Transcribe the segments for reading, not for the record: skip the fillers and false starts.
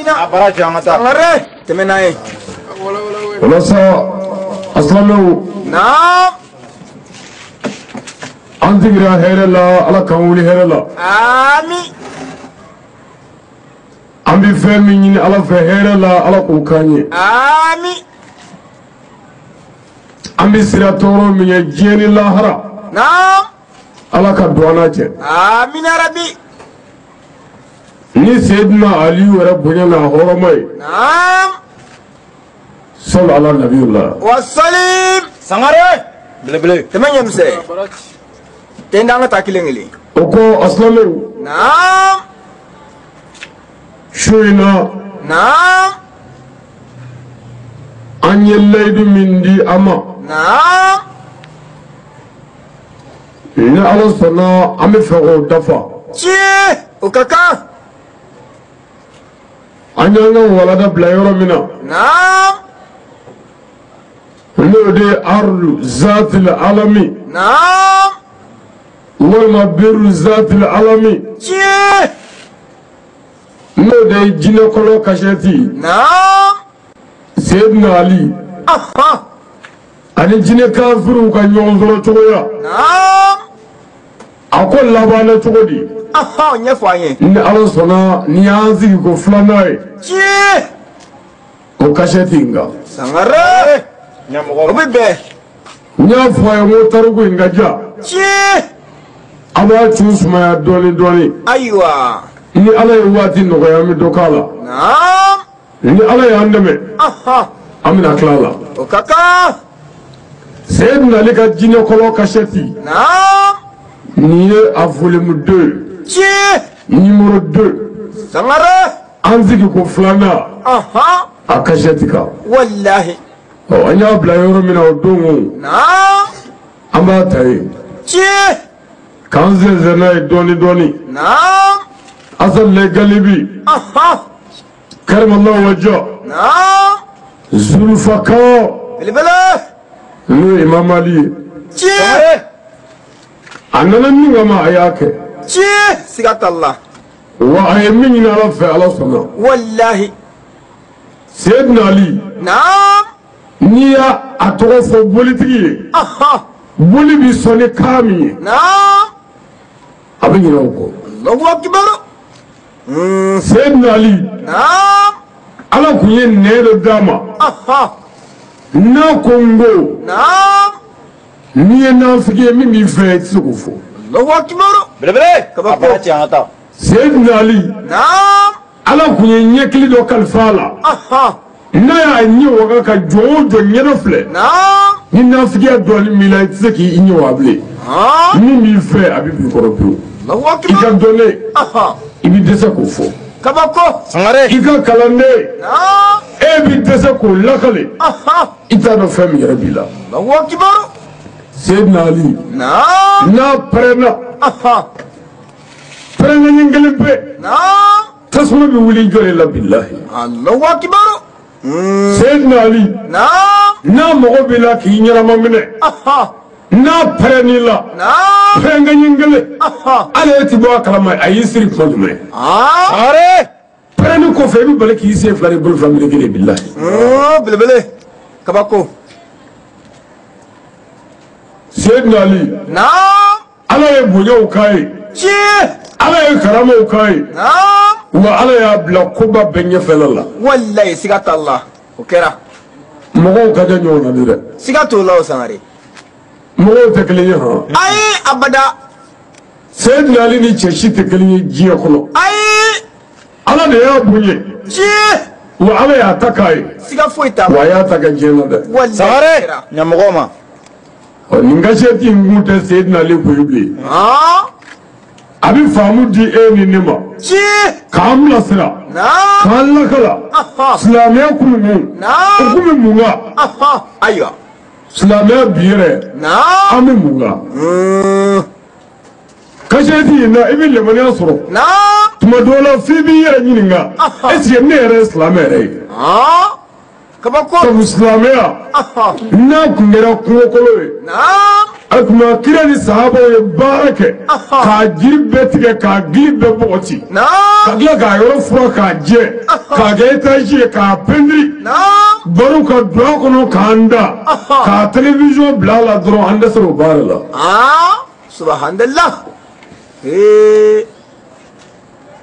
nin na. A bara cɛ an ka taa. Sangare tɛmɛ n'a ye. Walasa a silamɛw. Naam. An sigira hɛrɛ la, Ala k'an wuli hɛrɛ la. Ami. An bɛ fɛn min ɲini Ala fɛ hɛrɛ la, Ala k'o k'an ye. Ami. An bɛ sira tɔɔrɔ min ye diɲɛ ni lahara. Naam. Ala ka don an n'a cɛ. Amina rabi. Ni Seydina Aliyu yɛrɛ bonya n'a hɔrɔma ye. Naam. Sɔli ala nabiyula. Wasalim. Sangare. Belebele. Tɛmɛ ɲɛmisɛn. Tɛ n da an ka taa kelen kelen. O ko a silamɛw. Naam. Su in na. Naam. An ye layidu min di a ma. Naam. Ni Ala sɔnna an bɛ fɛ k'o dafa. Tiɲɛ o ka kan. An y'an ka walanda bila yɔrɔ min na. Naam. N'o de ye ardu zatil alami. Naam. Walima biru zatil alami. Tiɲɛ. N'o de ye jinɛkɔlɔ kasɛti. Naam. Seydina Ali. Ahan. Ani jinɛ kafiriw ka ɲɔgɔn sɔrɔ cogoya. Naam. A ko labanna cogo di? Ahan, ɲɛfɔ an ye. Ni Ala sɔnna ni y'an sigi ko filanan ye. Tiɲɛ. O kasɛti in kan. Sangare. Ɲɛmɔgɔ. O bɛ bɛn. N y'a fɔ a ye n ko tariku in ka ja. Tiɲɛ. A b'a cu sumaya dɔɔni dɔɔni. Ayiwa. Ni Ala ye waati nɔgɔya an bɛ dɔ k'a la. Naam. Ni Ala y'an dɛmɛ. Ahan. An bɛna tila a la. O ka kan. Seydina Ali ka jinɛkɔlɔ kasɛti. Naam. Nin ye a volume 2. Tiɲɛ. Numéro 2. Sangare. An sigi ko filanan. Ahan. A kasɛti kan. Walahi. Ɔ an y'a bila yɔrɔ min na o don o. Naam. An b'a ta yen. Tiɲɛ. K'an sɛnsɛn n'a ye dɔɔni dɔɔni. Naam. Asal Galibi. Ahan. Karimallahu wajha. Naam. Zulfaka. Belebele. N'o ye Imam Ali ye. Tiɲɛ. A nana min kama a y'a kɛ. Tiɲɛ. Siga t'a la. Wa a ye min ɲini Ala fɛ Ala sɔnna. Walahi. Seydina Ali. Naam. N'i y'a a tɔgɔ fɔ bolitigi ye. Ahan. Boli bɛ sɔn ni kan min ye. Naam. A bɛ ɲinɛ o kɔ. Allahu akbar. Seydina Ali. Naam. Ala kun ye nɛn dɔ d'a ma. Ahan. N'a ko n ko. Naam. N'i ye nafigi ye min b'i fɛ i tɛ se k'o fɔ. Allahu akbar. Belebele. Kabako. A bara cɛ an ka taa. Seydina Ali. Naam. Ala kun ye ɲɛkili dɔ kalifa a la. Ahan. N'a y'a ɲɛ waga ka jɔn o jɔn ɲɛdɔ filɛ. Naam. Ni nafigiya dɔɔnin b'i la i tɛ se k'i ɲɛ wa bilen. Han. Min b'i fɛ a bɛ b'i kɔrɔ pewu. Allahu I akbar. ka dɔnnen Ahan. i bɛ dɛsɛ k'o fɔ. Kabako. Sangare. I ka kalanden Naam. e bɛ dɛsɛ k'o lakale. Ahan. I t'a dɔn fɛn min yɛrɛ b'i la. Allahu akbar. Seydina Ali. Naam. N'a pɛrɛnna. Ahan. Pɛrɛnna kelen pe. Naam. Tasuma bɛ wuli jɔlen la bilahi. Allahu akbar. Seydina Ali. Naam. N'a mago b'i la k'i ɲɛnama minɛ. Ahan. N'a pɛrɛnn'i la. Naam. Pɛrɛnkaɲɛ kelen. Ahan. Hali e ti bɔ a kalama a y'i siri kuma jumɛn. Ah. Sangare. Pɛrɛnni kɔfɛ i bɛ bali k'i sen fila ni bolo fila meleke de bilahi. Belebele. Kabako. Seydina Ali. Naam. Ala ye bonyaw k'a ye. Tiɲɛ. Ala ye karamaw k'a ye. Naam. Wa Ala y'a bila koba bɛɛ ɲɛfɛla la. Walayi siga t'a la. O kɛra. Mɔgɔw ka jan ɲɔgɔn na dɛ. Siga t'o la o Sangare. Mɔgɔw tɛ kelen ye han. Ayi abada. Seydina Ali ni cɛ si tɛ kelen ye diɲɛ kɔnɔ. Ayi. Ala de y'a bonya. Tiɲɛ. Wa Ala y'a ta k'a ye. Siga foyi t'a la. Wa a y'a ta kɛ diɲɛ na dɛ. Walayi Sangare. kɛra. Ɲɛmɔgɔ ma. Ɔ nin kasɛti in kun tɛ Seydina Ali kun ye bilen. Han. A bɛ faamu di e ni ne ma. Tiɲɛ. K'an bilasira. Naam. K'an lakala. Ahan. Silamɛya kun bɛ mun? O Naam. kun bɛ mun kan? Ahan. Ayiwa. Silamɛya bi yɛrɛ. Naam. An bɛ mun kan? Kasɛti in na i bɛ limaniya sɔrɔ. Naam. Tuma dɔw la f'i b'i yɛrɛ ɲininka. Ahan. Est ce que ne yɛrɛ ye silamɛ yɛrɛ ye? Han. Kabako. Sabu silamɛya Ahan. n'a kun kɛra kungokolo ye. Naam. A tuma kira ni sahabaw ye baara kɛ k'a jiri bɛɛ tigɛ k'a gili bɛɛ bɔgɔti ka tila k'a yɔrɔ fura k'a jɛ k'a kɛ étage ye k'a pɛntiri baro ka don a kɔnɔ k'an da k'a télévision bila a la dɔrɔn an dɛsɛra o baara la. Subhanallah.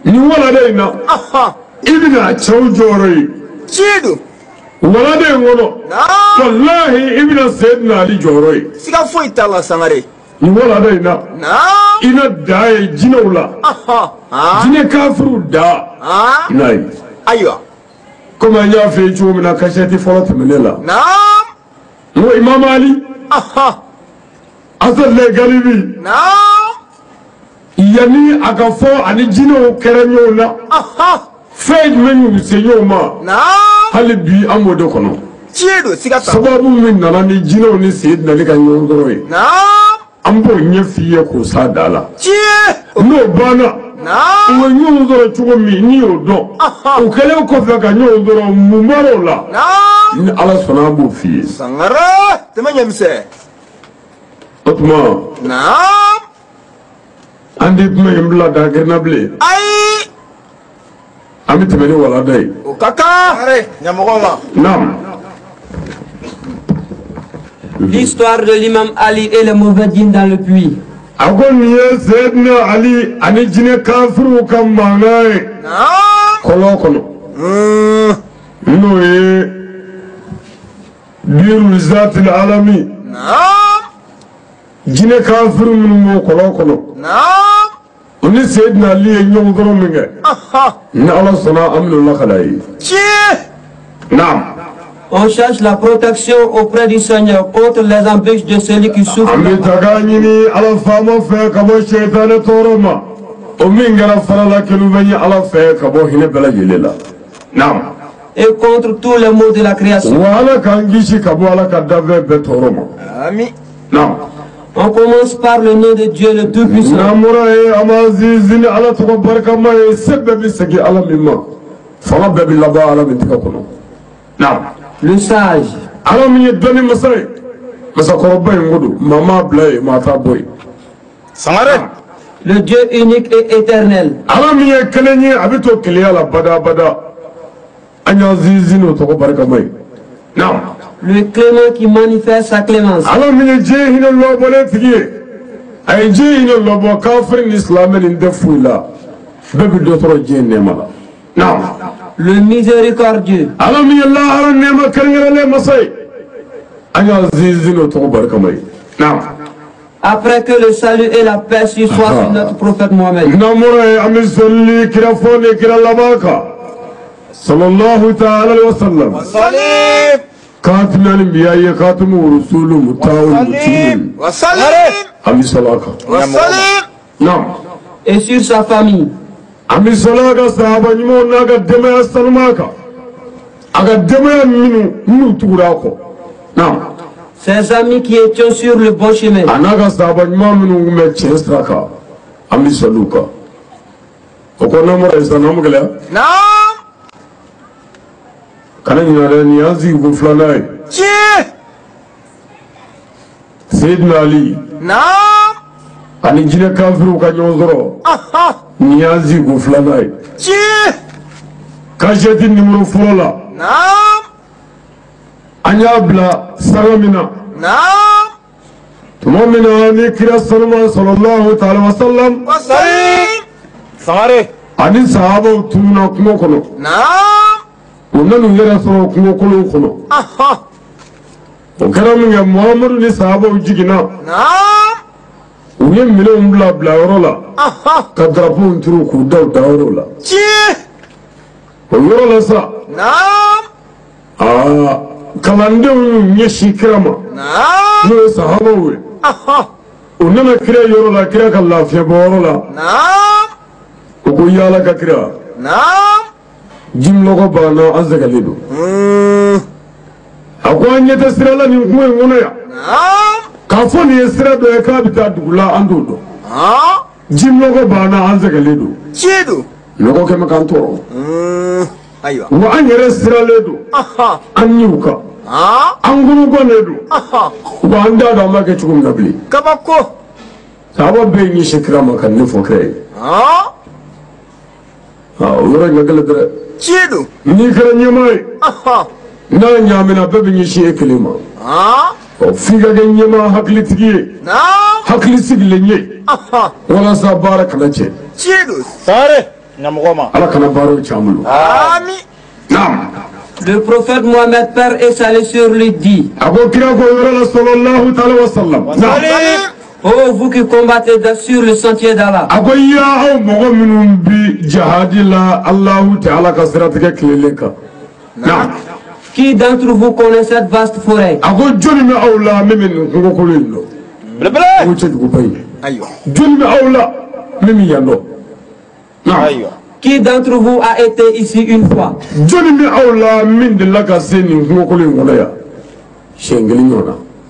Nin walada in na i bɛna cɛw jɔyɔrɔ ye. Tiɲɛ don. Walada in kɔnɔ. Walahi i bɛna Seydina Ali jɔyɔrɔ ye. Siga foyi t'a la Sangare. Nin walada in na. I na da ye jinɛw la. Jinɛ kafiriw da. I n'a ye. Ayiwa. Komi an y'a f'i ye cogo min na kasɛti fɔlɔ tɛmɛnen la. N ko Imam Ali. Asalayi Galibi. Yanni a ka fɔ ani jinɛw kɛra ɲɔgɔn na. Fɛn jumɛn y'u se ɲɔgɔn ma. Hali bi an b'o de kɔnɔ. Tiɲɛ don, siga t'a la. Sababu min nana ni jinɛw ni Seydina Ali ka ɲɔgɔn sɔrɔ ye. An b'o ɲɛf'i ye k'o s'a da la. Tiɲɛ. N'o banna. U ye ɲɔgɔn sɔrɔ cogo min n'i y'o dɔn. U kɛlen kɔfɛ ka ɲɔgɔn sɔrɔ mun bɔra o la. Ni Ala sɔnna an b'o f'i ye. Sangare tɛmɛ ɲɛmisɛn. O tuma. An tɛ kuma in bila dagirinna bilen. Ayi. An bɛ tɛmɛ ni walanda ye. O ka kan. Ɲɛmɔgɔ ma. Naam. L'histoire de l'imam Ali et les mauvais djinns dans le puits. A ko nin ye Seydina Ali ani jinɛ kafiriw ka mankan ye. Kɔlɔn kɔnɔ. N'o ye biiru zatil alami. Jinɛ kafiri minnu b'o kɔlɔn kɔnɔ. O ni Seydina Ali ye ɲɔgɔn sɔrɔ min kɛ. Ni Ala sɔnna an bɛn'o lakali a ye. Tiɲɛ. Naam. On cherche la protection auprès du Seigneur contre les embûches de celui qui souffre. An bɛ taga ɲini Ala faama fɛ ka bɔ sɛtanɛ tɔɔrɔ ma. O min kɛra farala kelen ye Ala fɛ ka bɔ hinɛ bɛɛ lajɛlen la. Naam. Et contre tous les maux de la création. Wa Ala k'an kisi ka bɔ Ala ka danfɛn bɛɛ tɔɔrɔ ma. Ami. Naam. On commence par le nom de Dieu le Tout-Puissant. N'an bɔra yen an b'an sinsin ni Ala tɔgɔ barikama ye se bɛɛ bɛ segin Ala min ma. Fanga bɛɛ bɛ laban Ala min tɛgɛ kɔnɔ. Naam. Le sage. Ala min ye dɔnni masa ye. Masakɔrɔba in ko don maa m'a bila yen maa t'a bɔ yen. Sangare. Le Dieu unique et éternel. Ala min ye kelen ye a bɛ to kelenya la badabada. An y'an sinsin n'o tɔgɔ barikama ye. Naam. Le clément qui manifeste sa clémence. Ala min ye diɲɛ hinɛ lɔbɔlen tigi ye. A ye diɲɛ hinɛ lɔbɔ kafiri ni silamɛ ni tɛ foyi la. Bɛɛ bɛ dɔ sɔrɔ diɲɛ nɛɛma la. Naam. Le miséricordieux. Ala min ye lahara nɛɛma kɛrɛnkɛrɛnlen masa ye. An y'an sinsin n'o tɔgɔ barikama ye. Naam. Après que le salut et la paix soient sur notre prophète Mohammed. N'an bɔra yen an bɛ sɔli kira fɔlɔ ni kira laban kan. Sallallahu ta'ala alayhi wa sallam. Salim. Khatimi al-anbiya khatimu rusulu mutawul mutimin. Wa salim. An bɛ sɔli a kan. Wa salim. Naam. Et sur sa famille. An bɛ sɔli a ka sahaba ɲumanw n'a ka denbaya sanuman kan. A ka denbaya minnu n'u tugura a kɔ. Naam. Ses amis qui étaient sur le bon chemin. A n'a ka sahaba ɲuman minnu tun bɛ tiɲɛ sira kan. An bɛ sɔli u kan. O kɔ n'an bɔra yen sisan n'an bɛ gɛlɛya. Naam. Kana ɲinɛ dɛ nin y'an sigi ko filanan ye. Tiɲɛ. Seydina Ali. Naam. Ani jinɛ kafiriw ka ɲɔgɔn sɔrɔ. Nin y'an sigi ko filanan ye. Tiɲɛ. Kasɛti nimoro fɔlɔ la. Naam. An y'a bila sanga min na. Naam. Tuma min na ni kira sanuman sallallahu ta'ala wa sallam. Wa salim. Sangare. Ani sahabaw tununa kungo kɔnɔ. Naam. U nan'u yɛrɛ sɔrɔ kungokolon kɔnɔ. O kɛra min kɛ Muhamadu ni sahabaw jiginna. Naam. U ye minɛnw bila bilayɔrɔ la. Ka drapeau turu k'u da u dayɔrɔ la. Tiɲɛ. O yɔrɔ la sa. Naam. Aa kalandenw y'u ɲɛsin kira ma. Naam. N'o ye sahabaw ye. U nana kira yɔrɔ la kira ka lafiyabɔyɔrɔ la. Naam. U ko yaala ka kira. Naam. Jimɔgɔ banna an sɛgɛnlen don. A ko an ɲɛ tɛ sira la nin kungo in kɔnɔ yan. Naam. K'a fɔ nin ye sira dɔ ye k'a bɛ taa dugu la an t'o dɔn. Jimɔgɔ banna an sɛgɛnlen don. Tiɲɛ don. Nɔgɔ kɛmɛ k'an tɔɔrɔ. Ayiwa. Wa an yɛrɛ siralen don. An niw kan. An kɔnɔgɔ de don. Wa an t'a dɔn an b'a kɛ cogo min na bilen. Kabako. Sahaba bɛɛ y'i ɲɛsin kira ma ka ne fɔ kira ye. O yɔrɔ in ka gɛlɛn dɛ. Tiɲɛ don. N'i kɛra ɲɛmaa ye. N'a ɲaamina bɛɛ bɛ ɲɛsin e kelen ma. Ɔ f'i ka kɛ ɲɛmaa hakilitigi ye. Hakili sigilen ye. Walasa baara kana cɛ. Tiɲɛ don. Sangare. Ɲamɔgɔ ma. Ala kana baaraw cɛ an bolo. Ami. Naam. Le prophète Mohammed, paix et salut sur lui, dit: A ko kira ko yɔrɔ la sallallahu taala wa sallam. Naam. Oh, vous qui combattez sur le sentier d'Allah, A ko ya aw mɔgɔ minnu bi jahadi la Alahu taala ka siratigɛ tilelen kan. Naam. Qui d'entre vous connaît cette vaste forêt? A ko jɔnni bɛ aw la min bɛ nin kungokolo in dɔn? Belebele. Kungo cɛjuguba in. Ayiwa. Jɔnni bɛ aw la min bɛ yan dɔn? Naam. Ayiwa. Qui d'entre vous a été ici une fois? Jɔnni bɛ aw la min delila ka se nin kungokolo in kɔnɔ yan? Siɲɛ kelen ɲɔgɔn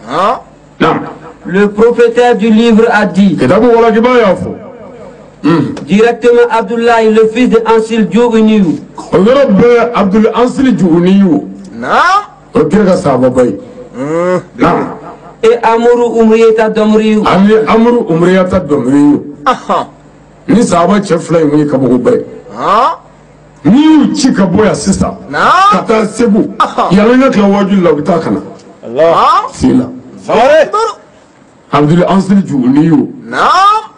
na. Naam. Le propriétaire du livre a dit Kitabu walakiba y'a fɔ. directement Abdoulaye, le fils de Ansil Diouniou. O yɔrɔ bɛɛ Abdul Ansili Juguniyu. Naam. O kira ka sahababa ye. Naam. Et Amourou Oumrieta Domriou. Ani Amuru Umriyata Domriyu. Ni sahaba cɛ fila in kun ye kabakoba ye. N'i y'u ci ka bɔ yan sisan. Ka taa Segu. Yanni an ka tila waajuli la u bɛ taa ka na. Allah. Sen la. Sangare. Abdul Ansili Juguniyu.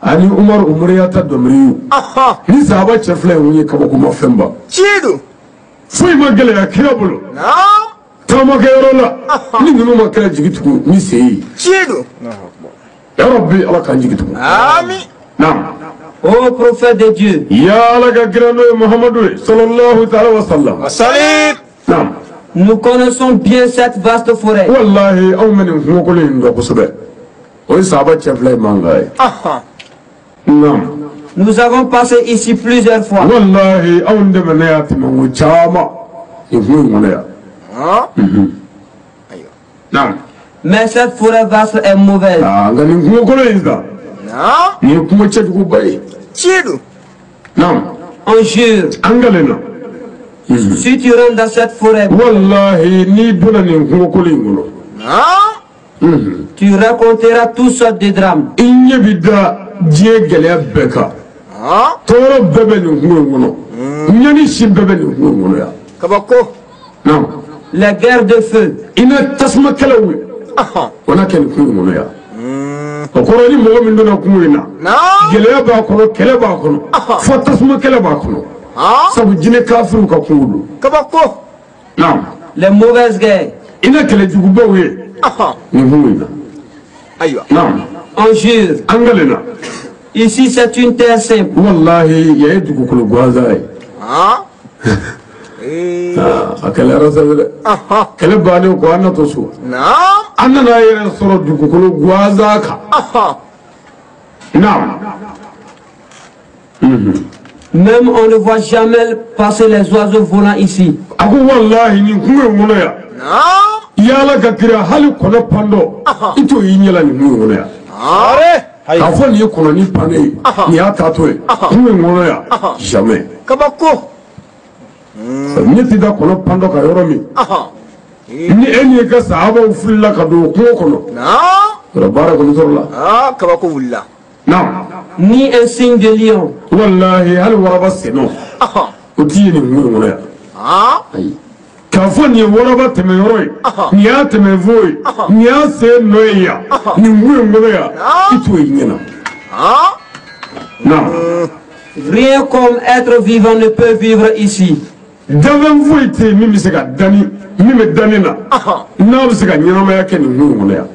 Ani Umaru Umriyata Domriyu. Ni sahaba cɛ fila in kun ye kabakoma fɛnba. Tiɲɛ don. Foyi ma gɛlɛya kira bolo. Taamakɛyɔrɔ la. Ni ninnu ma kira jigi tugun ni sen ye. Tiɲɛ don. Ya Rabbi Ala k'an jigi tugun. Ami. Naam. Ô prophète de Dieu, Ya Ala ka kira n'o ye Muhamadu ye sallallahu ta'ala wa sallam. Wasali. Naam. nous connaissons bien cette vaste forêt. Wallahi anw bɛ nin kungokolo in dɔn kosɛbɛ. O ye sahaba cɛ fila in mankan ye. Naam. Nous avons passé ici plusieurs fois. Wallahi anw dɛmɛna yan tɛmɛnko caman nin kungo in kɔnɔ yan. Naam. Mais cette forêt vaste est mauvaise. Aa nka nin kungokolo in sa. Nin ye kungo cɛjuguba ye. Tiɲɛ don. Naam. On jure, An kalenna. si tu rentres dans cette forêt, Wallahi n'i donna nin kungokolo in kɔnɔ. tu raconteras toutes sortes de drames. I ɲɛ bi da diɲɛ gɛlɛya bɛɛ kan. Tɔɔrɔ bɛɛ bɛ nin kungo in kɔnɔ. Ɲani si bɛɛ bɛ nin kungo in kɔnɔ yan. Kabako. Naam. Les guerres de feu, I na tasuma kɛlɛw ye. O na kɛ nin kungo in kɔnɔ yan. O kɔrɔ ni mɔgɔ min donna kungo in na. Gɛlɛya b'a kɔnɔ, kɛlɛ b'a kɔnɔ. Fo tasuma kɛlɛ b'a kɔnɔ. Sabu jinɛ kafiriw ka kungo don. Kabako. Naam. les mauvaises guerres. I na kɛlɛjugubaw ye. Nin kungo in na. Ayiwa. Naam. On jure, An kalenna. ici c'est une terre simple. Wallahi yan ye dugukolo gansan ye. A kɛlɛyara sɛbɛ dɛ. Kɛlɛ bannen kɔ an natɔ so. An nana yɛrɛ sɔrɔ dugukolo gansan kan. Naam. Même on ne voit jamais passer les oiseaux volants ici. A ko wallahi nin kungo in kɔnɔ yan. Yala ka kira hali kɔnɔ pandɔ. I t'o y'i ɲɛ la nin kungo in kɔnɔ yan. Sangare. K'a fɔ nin ye kɔnɔni pannen ye. Nin y'a taatɔ ye. Kungo in kɔnɔ yan. Jamais. Kabako. Ne tɛ da kɔnɔ pandɔ kan yɔrɔ min. Ni e n'i ka sahabaw filila ka don kungo kɔnɔ. Yɔrɔ baara kɔni sɔrɔ la. Kabako wulila. Naam. Ni un signe de lion. Wallahi hali waraba sennɔ. O t'i ye nin kungo in kɔnɔ yan. Ayi. K'a fɔ nin ye waraba tɛmɛ yɔrɔ ye. Nin y'a tɛmɛ fo ye. Nin y'a sen nɔ ye yan. Nin kungo in kɔnɔ yan. I t'o ye ɲɛ na. Naam. Rien comme être vivant ne peut vivre ici. Danfɛn foyi tɛ yen min bɛ se ka danni min bɛ danni na. N'a bɛ se ka ɲɛnamaya kɛ nin kungo in kɔnɔ yan.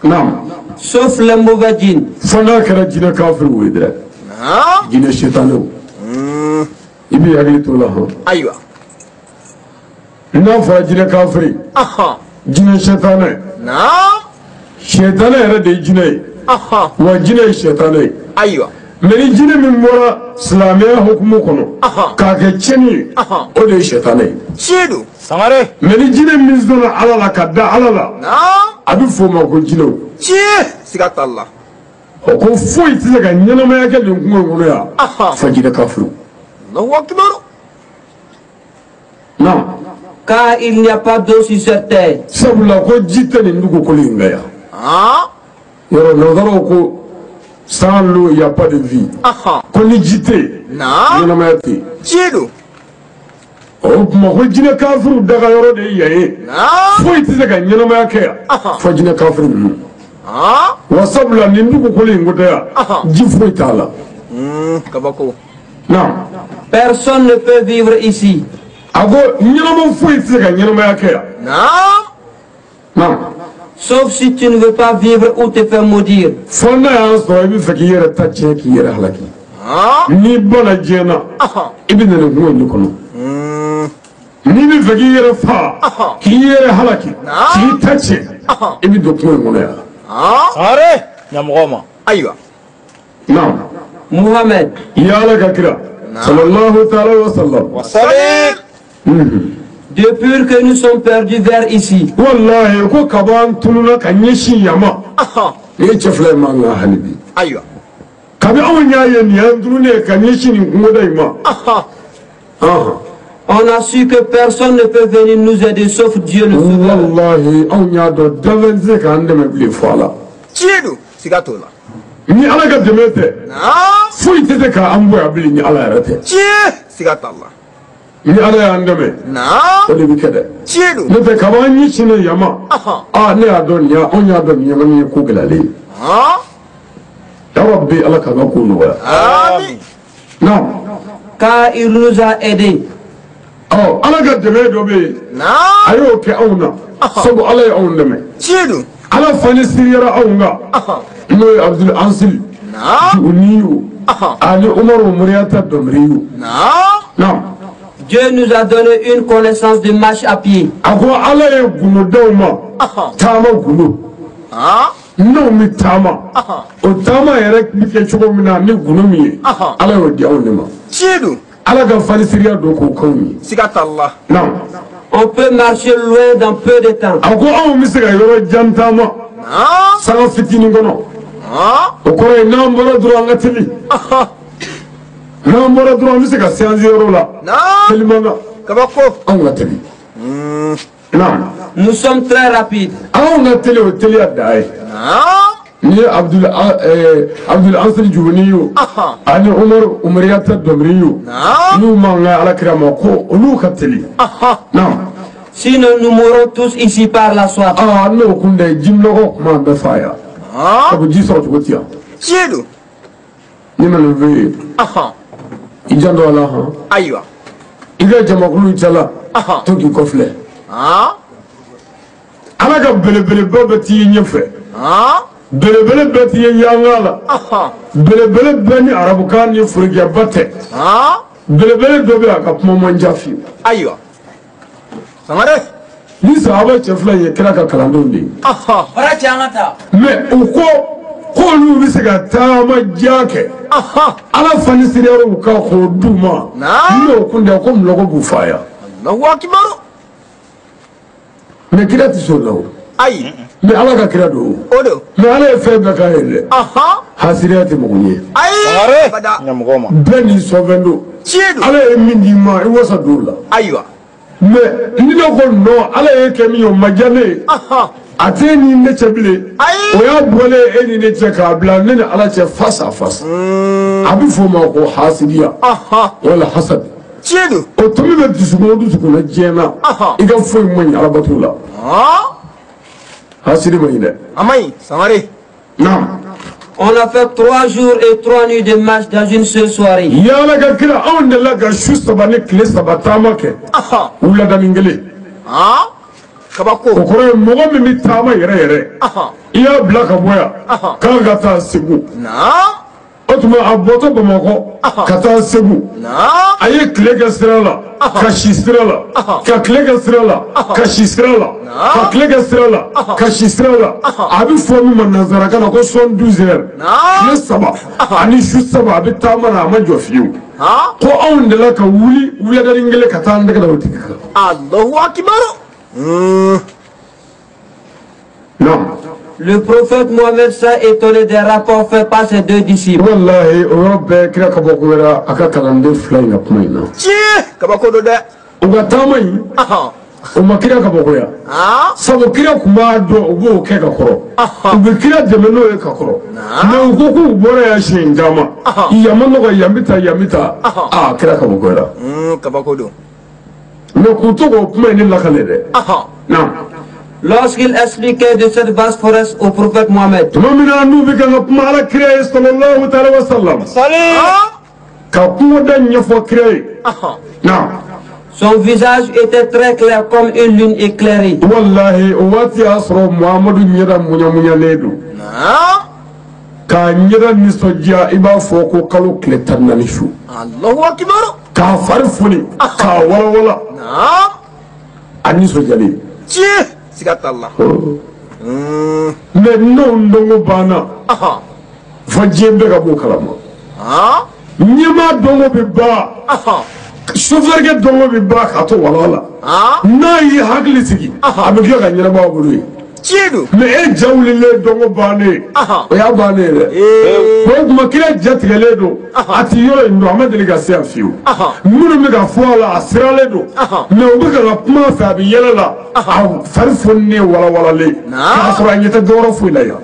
Naam. Sauf les mauvais djinns. Fo n'a kɛra jinɛ kafiriw ye dɛ. Jinɛ sitanɛw. I b'i hakili t'o la hɔn. Ayiwa. N'a fɔra jinɛ kafiri. Jinɛ sitanɛ. Sitanɛ yɛrɛ de ye jinɛ ye. Wa jinɛ ye sitanɛ ye. Ayiwa. Mais ni jinɛ min bɔra silamɛya hukumu kɔnɔ. K'a kɛ tiɲɛni ye. O de ye sitanɛ ye. Tiɲɛ don. Sangare. Mais ni jinɛ min sɔnna Ala la ka da Ala la. A bɛ f'o ma ko jinɛw. Tiɲɛ. Siga t'a la. O ko foyi tɛ se ka ɲɛnamaya kɛ nin kungo in kɔnɔ yan. Fo jinɛ kafiriw. Allahu akbar. Naam. Car il n'y a pas d'eau sur cette terre. Sabula ko ji tɛ nin dugukolo in kan yan. Yɔrɔ nanzaraw ko sans l'eau il y a pas de vie. Ko ni ji tɛ yen, ɲɛnamaya tɛ yen. Tiɲɛ don. O tuma ko jinɛ kafiriw daga yɔrɔ de ye yan ye. Foyi tɛ se ka ɲɛnamaya kɛ yan fo jinɛ kafiri ninnu. Wa sabula nin dugukolo in ko tɛ yan, ji foyi t'a la. Kabako. Naam. Personne ne peut vivre ici. A ko ɲɛnama foyi tɛ se ka ɲɛnamaya kɛ yan. Naam. Sauf si tu ne veux pas vivre ou te faire maudire. Fo n'a y'a sɔrɔ i bɛ fɛ k'i yɛrɛ ta tiɲɛ k'i yɛrɛ halaki. N'i bɔra diɲɛ na, i bɛ na nin kungo in de kɔnɔ. N'i bɛ fɛ k'i yɛrɛ fa, k'i yɛrɛ halaki, k'i ta tiɲɛ, i bɛ don kungo in kɔnɔ yan. Sangare ɲamɔgɔ ma. Ayiwa. Naam. Muhammad. Ya Ala ka kira. Sallallahu ta'ala wa sallam. Wa sallim. Depuis que nous sommes perdus vers ici. Wallahi ko kaban tununa ka ɲɛsin yan ma. Nin ye cɛ fila ye man kan hali bi. Ayiwa. Kabi anw y'a ye nin y'an tununnen ye ka ɲɛsin nin kungoda in ma. On a su que personne ne peut venir nous aider sauf Dieu le Sauveur. Wallahi anw y'a dɔn danfɛn tɛ se k'an dɛmɛ bilen fo Ala. Tiɲɛ don, siga t'o la. Ni Ala ka dɛmɛ tɛ, foyi tɛ se k'an bɔ yan bilen ni Ala yɛrɛ tɛ. Tiɲɛ, siga t'a la. Ni Ala y'an dɛmɛ, o de bɛ kɛ dɛ. Tiɲɛ don. N'o tɛ kab'an ɲɛsinnen yan ma, ne y'a dɔn nin y'a anw y'a dɔn nin ye kɔni ye ko gɛlɛyalen ye. Ya Rabbi Ala k'an ka ko nɔgɔya. Amin. Naam. Car il nous a aidés. Ɔ Ala ka dɛmɛ dɔ bɛ yen. A y'o kɛ anw na. Sabu Ala ye anw dɛmɛ. Tiɲɛ don. Ala fani siriyara anw kan. N'o ye Abdul Ansil. Juguniyu. Ani Umaru Muriyata Dɔnbiriyu. Naam. Dieu nous a donné une connaissance de marche à pied. A ko Ala ye gundo d'aw ma. Taama gundo. N'anw bɛ taama. O taama yɛrɛ bɛ kɛ cogo min na ni gundo min ye. Ala y'o di anw de ma. Tiɲɛ don. Ala ka fanisiriya don k'o k'anw ye. Siga t'a la. Naam. On peut marcher loin dans peu de temps. A ko anw bɛ se ka yɔrɔ jan taama. Sanga fitinin kɔnɔ. O kɔrɔ ye n'an bɔra dɔrɔn an ka teli. N'an bɔra dɔrɔn an bɛ se ka séance yɔrɔ la. Teliman na. Kabako. Anw ka teli. Naam. Nous sommes très rapides. Anw ka teli o teliya dan ye. Ni ye Abdul Ansari Juguni ye o, ani Umaru Umariyata Dɔnbiri ye o, n'u man kan Ala kira ma ko olu ka teli. Naam. Sinon nous mourrons tous ici par la soif. N'o kun tɛ jimɔgɔ kuma bɛɛ fa yan. Sabu ji sɔrɔ cogo ti yan. Tiɲɛ don. Ni ma nin f'e ye. I janto a la hɔn. Ayiwa. I ka jamakulu cɛla. To k'i kɔfilɛ. Ala ka belebeleba bɛ t'i ɲɛfɛ. Belebele bɛɛ t'i ye yanga la. Belebele bɛɛ ni arabukan ni forokiyaba tɛ. Belebele dɔ bɛ yen a ka kuma man diya fiyewu. Ayiwa. Sangare. Ni sahaba cɛ fila in ye kira ka kalandenw de ye. Bara cɛ an ka taa. Mɛ u ko k'olu bɛ se ka taama diya kɛ. Ala fani siriyar'u kan k'o d'u ma. N'o kun tɛ ko mulɔgɔ b'u fa yan. Alahu akibaru. Mɛ kira tɛ sɔn o la o. Ayi. Mɛ Ala ka kira don o. O don. Mɛ Ala ye fɛn bɛɛ k'a ye dɛ. Hasiriya tɛ mɔgɔ ɲɛ. Ayi. Ɲamɔgɔ ma. Bɛɛ n'i sɔnfɛn don. Tiɲɛ don. Ala ye min d'i ma i wasa don o la. Ayiwa. Mɛ ni ne ko non Ala ye kɛ min ye o ma diya ne ye. A t'e ni ne cɛ bilen. Ayi. O y'a bɔlen e ni ne cɛ k'a bila ne ni Ala cɛ face à face. A bɛ f'o ma ko hasidiya. Wala hasad. Tiɲɛ don. O tomi bɛ dusukun o dusukun na diɲɛ na. I ka foyi man ɲi Alabato la. Hasidi man ɲi dɛ. A man ɲi Sangare. Naam. On a fait 3 jours et 3 nuits de marche dans une seule soirée. Yala ka kira anw delila ka su 3 ni tile 3 taama kɛ. Wuladanin kelen. Kabako. O kɔrɔ ye mɔgɔ min bɛ taama yɛrɛ yɛrɛ. I y'a bila ka bɔ yan. K'a ka taa Segu. O tuma a bɔtɔ Bamakɔ ka taa Segu. A ye tile kɛ sira la. Ka si sira la. Ka tile kɛ sira la. Ka si sira la. Ka tile kɛ sira la. Ka si sira la. A bɛ fɔ min ma nanzarakan na ko 72 heures. Tile 3 ani su 3 a bɛ taama na a ma jɔ fiyewu. Ko anw delila ka wuli wuladanin kelen ka taa an tɛgɛ da o tigi kan. Alahu akibaru. Non. Le prophète Mohammed s'est étonné des rapports faits par ses deux disciples. Wallahi o yɔrɔ bɛɛ kira kabakoyara a ka kalanden fila in ka kuma in na. Tiɲɛ kabako don dɛ. U ka taama in. O ma kira kabakoya. Sabu kira tun b'a dɔn u b'o kɛ ka kɔrɔ. U bɛ kira dɛmɛ n'o ye ka kɔrɔ. Mais u ko k'u bɔra yan siɲɛ caman. Yan ma nɔgɔ, yan bɛ taa, yan bɛ taa. Aa, kira kabakoyara. Kabako don. Mais k'u to k'o kuma in ne lakale dɛ. Naam. Lorsqu'il expliquait de cette vaste forêt au prophète Mohammed. Tuma min na n'u bɛ kan ka kuma ala kira ye sallallahu ta'ala wa sallam. Ka kungoda ɲɛfɔ kira ye. Naam. Son visage était très clair comme une lune éclairée. Wallahi, o waati y'a sɔrɔ Muhamadu ɲɛda muɲamuɲalen don. K'a ɲɛda nisɔndiya i b'a fɔ ko kalo tile 14 su. Allahu akbar. K'a fari foni, k'a walawala. A nisɔndiyalen. Tiɲɛ. Siga t'a la. Mais n'o ndongo banna, fo diɲɛ bɛɛ ka b'o kalama. Ɲɛmaa dɔnko bɛ ban. Chauffeur kɛ dɔnko bɛ ban k'a to wala la. N'a y'i hakili sigi, a bɛ tila ka ɲɛnabɔ a bolo ye. Tiɲɛ don. Mais e ja wulilen dɔnko bannen, o y'a bannen ye dɛ. O tuma kira ja tigɛlen don, a ti yɔrɔ in dɔn, a ma deli ka se yan fiyewu. Minnu bɛ ka fɔ a la, a siralen don. Mais u bɛ ka kuma a fɛ, a bɛ yɛlɛ la, a fari foninen walawalalen. K'a sɔrɔ a ɲɛ tɛ dɔwɛrɛ foyi la yan.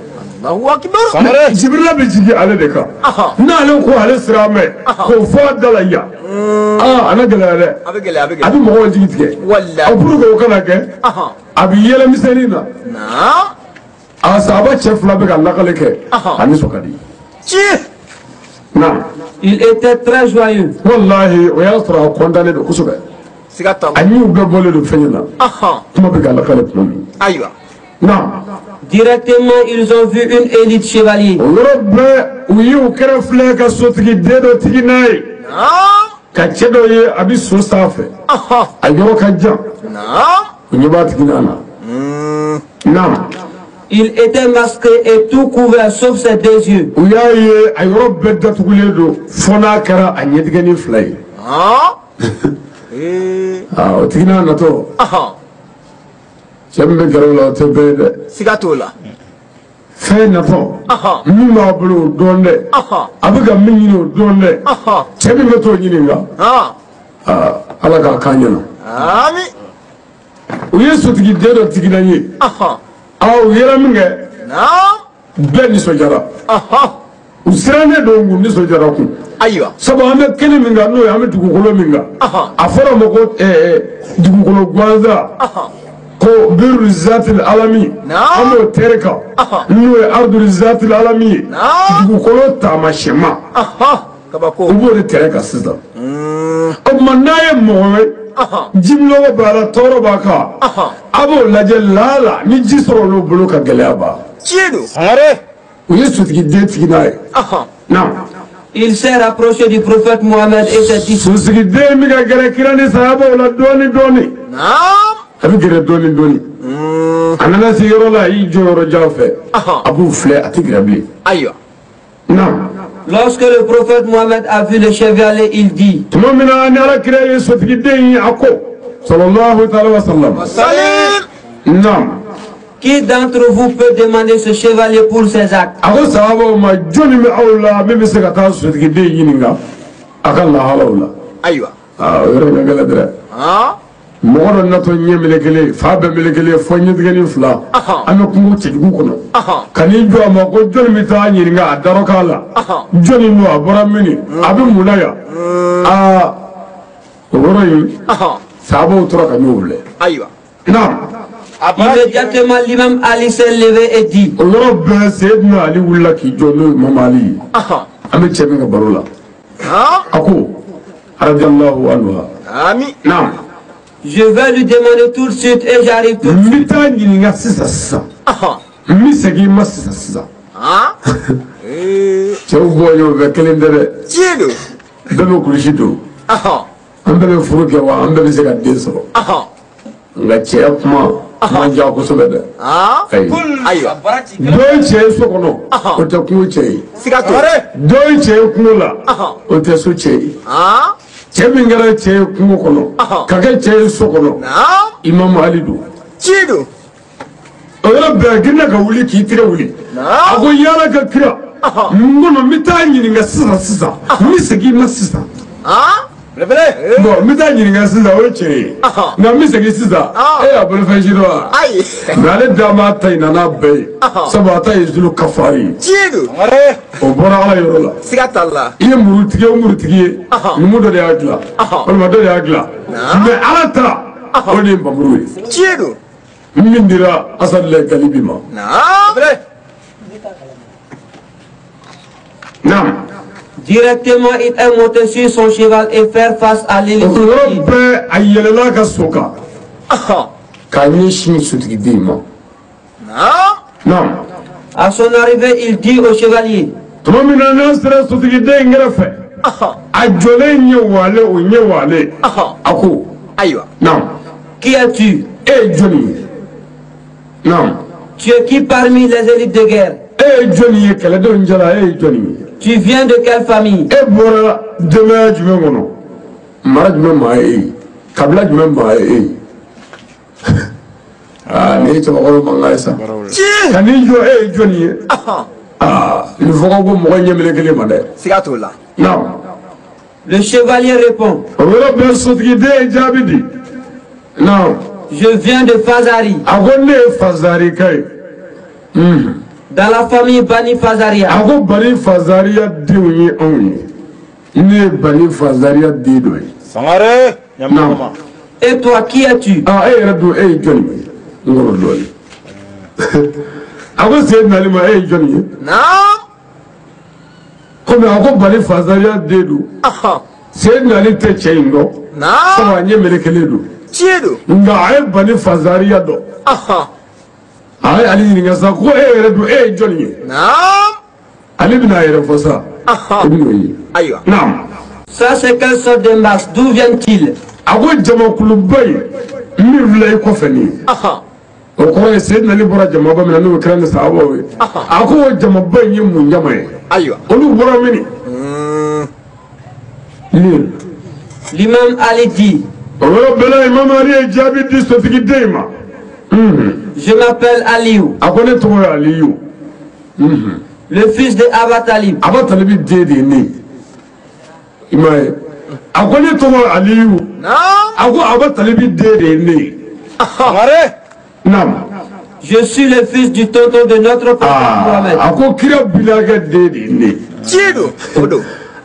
Jibirila bɛ jigin ale de kan. N'ale ko ale sira mɛn, k'o fɔ a da la yan. Aa, a na gɛlɛya dɛ. A bɛ gɛlɛya, a bɛ gɛlɛya. A bɛ mɔgɔw jigi tigɛ. Walahi. A pour que o kana kɛ, a bɛ yɛlɛ misɛnnin na. A sahaba cɛ fila bɛ ka lakale kɛ. A nisɔn ka di. Tiɲɛ. Naam. Il était très joyeux. Walahi, o y'a sɔrɔ a kɔntannen don kosɛbɛ. Siga t'a la. A ɲiw bɛɛ bɔlen don fɛn na. Kuma bɛ ka lakale tuma min. Ayiwa. Naam. Directement, ils ont vu une élite chevalier. O yɔrɔ bɛɛ, u y'u kɛrɛ filɛ ka sotigi den dɔ tigi n'a ye. Ka cɛ dɔ ye a bɛ so sanfɛ. A yɔrɔ ka jan. U ɲɛ b'a tigi n'a na. Naam. Il était masqué et tout couvert sauf ses deux yeux. U y'a ye a yɔrɔ bɛɛ datugulen don fo n'a kɛra a ɲɛtigɛnin fila ye. Aa, o tigi n'a natɔ. Cɛ min bɛ gɛrɛ o la, o tɛ bɛɛ ye dɛ. Siga t'o la. Fɛn natɔ. Min b'a bolo o dɔn dɛ. A bɛ ka min ɲini o dɔn dɛ. Cɛ min bɛ t'o ɲininka. Aa, Ala k'a k'an ɲɛna. Ami. U ye sotigi den dɔ tigina ye. Aa, u yera min kɛ. Bɛɛ nisɔndiyara. U sirannen don k'u nisɔndiyara kun. Ayiwa. Sabu an bɛ kɛnɛ min kan, n'o ye an bɛ dugukolo min kan. A fɔra o ma ko dugukolo gansan. Ko biru zatil alami, an b'o teri kan, n'o ye ardu zatil alami ye, dugukolo taamasiyɛnma. Kabako. U b'o de tɛrɛ kan sisan. O tuma n'a ye mɔgɔ ye, jibilɔgɔ b'a la, tɔɔrɔ b'a kan, a b'o lajɛ laala ni ji sɔrɔ olu bolo ka gɛlɛya ban. Tiɲɛ don. U ye sotigi den tigi n'a ye. Naam. Il s'est rapproché du prophète Mohammed et s'est dit. Sotigi den bɛ ka gɛrɛ kira ni sahabaw la dɔɔni dɔɔni. A bɛ gɛrɛ dɔɔni dɔɔni. A nana se yɔrɔ la, a y'i jɔ yɔrɔ jan fɛ. A b'u filɛ, a tɛ gɛrɛ bilen. Ayiwa. Naam. Lorsque le prophète Mohammed a vu le chevalier, il dit. Tuma min na ni ala kira ye sotigi den ye, a ko sallallahu ta'ala wa sallam. Naam. Qui d'entre vous peut demander ce chevalier pour ses actes? A ko sahabaw ma, jɔnni bɛ aw la min bɛ se ka taa sotigi den ɲininka a ka lahalaw la? Ayiwa. Aa, o yɔrɔ in ka gɛlɛn dɛ. Mɔgɔ dɔ natɔ ɲɛ melekelen, fa bɛɛ melekelen, fɔ ɲɛtigɛnin fila. An bɛ kungo cɛjugu kɔnɔ. Ka n'i jɔ a ma ko jɔnni bɛ taa ɲininka a darɔkan la. Jɔnni don, a bɔra min, a bɛ mun na yan? Aa, o yɔrɔ in, sahabaw tora ka ɲɔgɔn filɛ. Ayiwa. Naam. Immédiatement, l'imam Ali s'est levé et dit. O yɔrɔ bɛɛ, Seyidina Ali wulila k'i jɔ, n'o ye Imam Ali ye. An bɛ cɛ min ka baro la. A ko, radiyallahu anhu. Ami. Naam. Je vais lui demander tout de suite et j'arrive tout de suite. N bɛ taa ɲininka sisan sisan. N bɛ segin i ma sisan sisan. Cɛw bɔ ɲɔgɔn fɛ kelen tɛ dɛ. Tiɲɛ don. Bɛɛ bɛ kulusi don. An bɛɛ bɛ furu kɛ wa an bɛɛ bɛ se ka den sɔrɔ. Nka cɛya kuma man diya kosɛbɛ dɛ. Ayi. Ayiwa. Dɔ ye cɛ ye so kɔnɔ, o tɛ kungo cɛ ye. Siga t'o la. Dɔ ye cɛ ye kungo la, o tɛ so cɛ ye. Cɛ min kɛra cɛ ye kungo kɔnɔ, ka kɛ cɛ ye so kɔnɔ, Imam Ali don. Tiɲɛ don. O yɔrɔ bɛɛ, girinna ka wuli k'i tɛgɛ wuli. A ko yala ka kira, n kɔnɔ n bɛ taa ɲininka sisan sisan, n bɛ segin i ma sisan. Bon n bɛ taa ɲininka sisan o ye tiɲɛ ye nka n bɛ segin sisan e y'a bolofɛn si dɔn wa mais ale da b'a ta in na n'a bɛɛ ye sabu a ta ye zulu kafari ye o bɔra ala yɔrɔ la siga t'a la i ye murutigi o murutigi ye numu dɔ de y'a dilan walima dɔ de y'a dilan mais ala ta o de ye npanmuru ye tiɲɛ don min dira Asadulayi Galibi ma. Naam. Directement, il est monté sur son cheval et faire face à l'élite. O yɔrɔ bɛɛ a yɛlɛla ka so kan k'a ɲɛsin sotigiden ma. Naam. À son arrivée, il dit au chevalier. Tuma min na n'an sera sotigiden in kɛrɛfɛ, a jɔlen ɲɛ walen o ɲɛ walen, a ko. Ayiwa. Naam. Qui es-tu? E ye jɔnni ye? Naam. Tu es qui parmi les élites de guerre? E ye jɔnni ye kɛlɛdenw cɛla e ye jɔnni ye? Tu viens de quelle famille? E bɔra denbaya jumɛn kɔnɔ? Mara jumɛn maa ye e ye? Kabila jumɛn maa ye e ye? Aa nin ye cɛbakɔrɔ mankan ye sa. Ka n'i jɔ e ye jɔnni ye? Aa nin fɔ ka go mɔgɔ ɲɛminɛ kelen ma dɛ. Siga t'o la. Naam. Le chevalier répond. O yɔrɔ bɛɛ sotigiden ye jaabi di. Naam. Je viens de Fazari. A ko ne ye Fazari ka ye. Dans la famille Bani Fazaria. A ko Bani Fazaria denw ye anw ye. Ne ye Bani Fazaria den dɔ ye. Sangare. Naam. Et toi, qui es-tu? Ah, e yɛrɛ dun e ye jɔnni ye? N kɔrɔ dɔɔnin. A ko Seydina Ali ma e ye jɔnni ye? Naam. Komi a ko Bani Fazaria den don. Seydina Ali tɛ cɛ in dɔn. Naam. Sabu a ɲɛ melekelen don. Tiɲɛ don. Nka a ye Bani Fazaria dɔn. A ye Ali ɲininka sa ko e yɛrɛ dun e ye jɔnni ye? Naam. Ale bɛna a yɛrɛ fɔ sa. I bɛn'o ye. Ayiwa. Naam. Ça c'est quelle sorte de masse? D'où vient-il? A ko jamakuluba in min filɛ i kɔfɛ nin ye. O kɔrɔ ye Seydina Ali bɔra jamaba min na n'o kɛra ni sahabaw ye. A ko o jamaba in ye mun jama ye? Ayiwa. Olu bɔra min? Nin. L'imam Ali dit. O yɔrɔ bɛɛ la Imam Ali ye jaabi di sotigiden in ma. Je m'appelle Aliou. A ko ne tɔgɔ ye Aliyu. Le fils de Aba Talib. Aba Talibi den de ye ne ye. I m'a ye. A ko ne tɔgɔ ye Aliyu. Naam. A ko Aba Talibi den de ye ne ye. Sangare. Naam. Je suis le fils du tonton de notre prophète Mohamed. A ko kira bilakɛ den de ye ne ye. Tiɲɛ don. O don.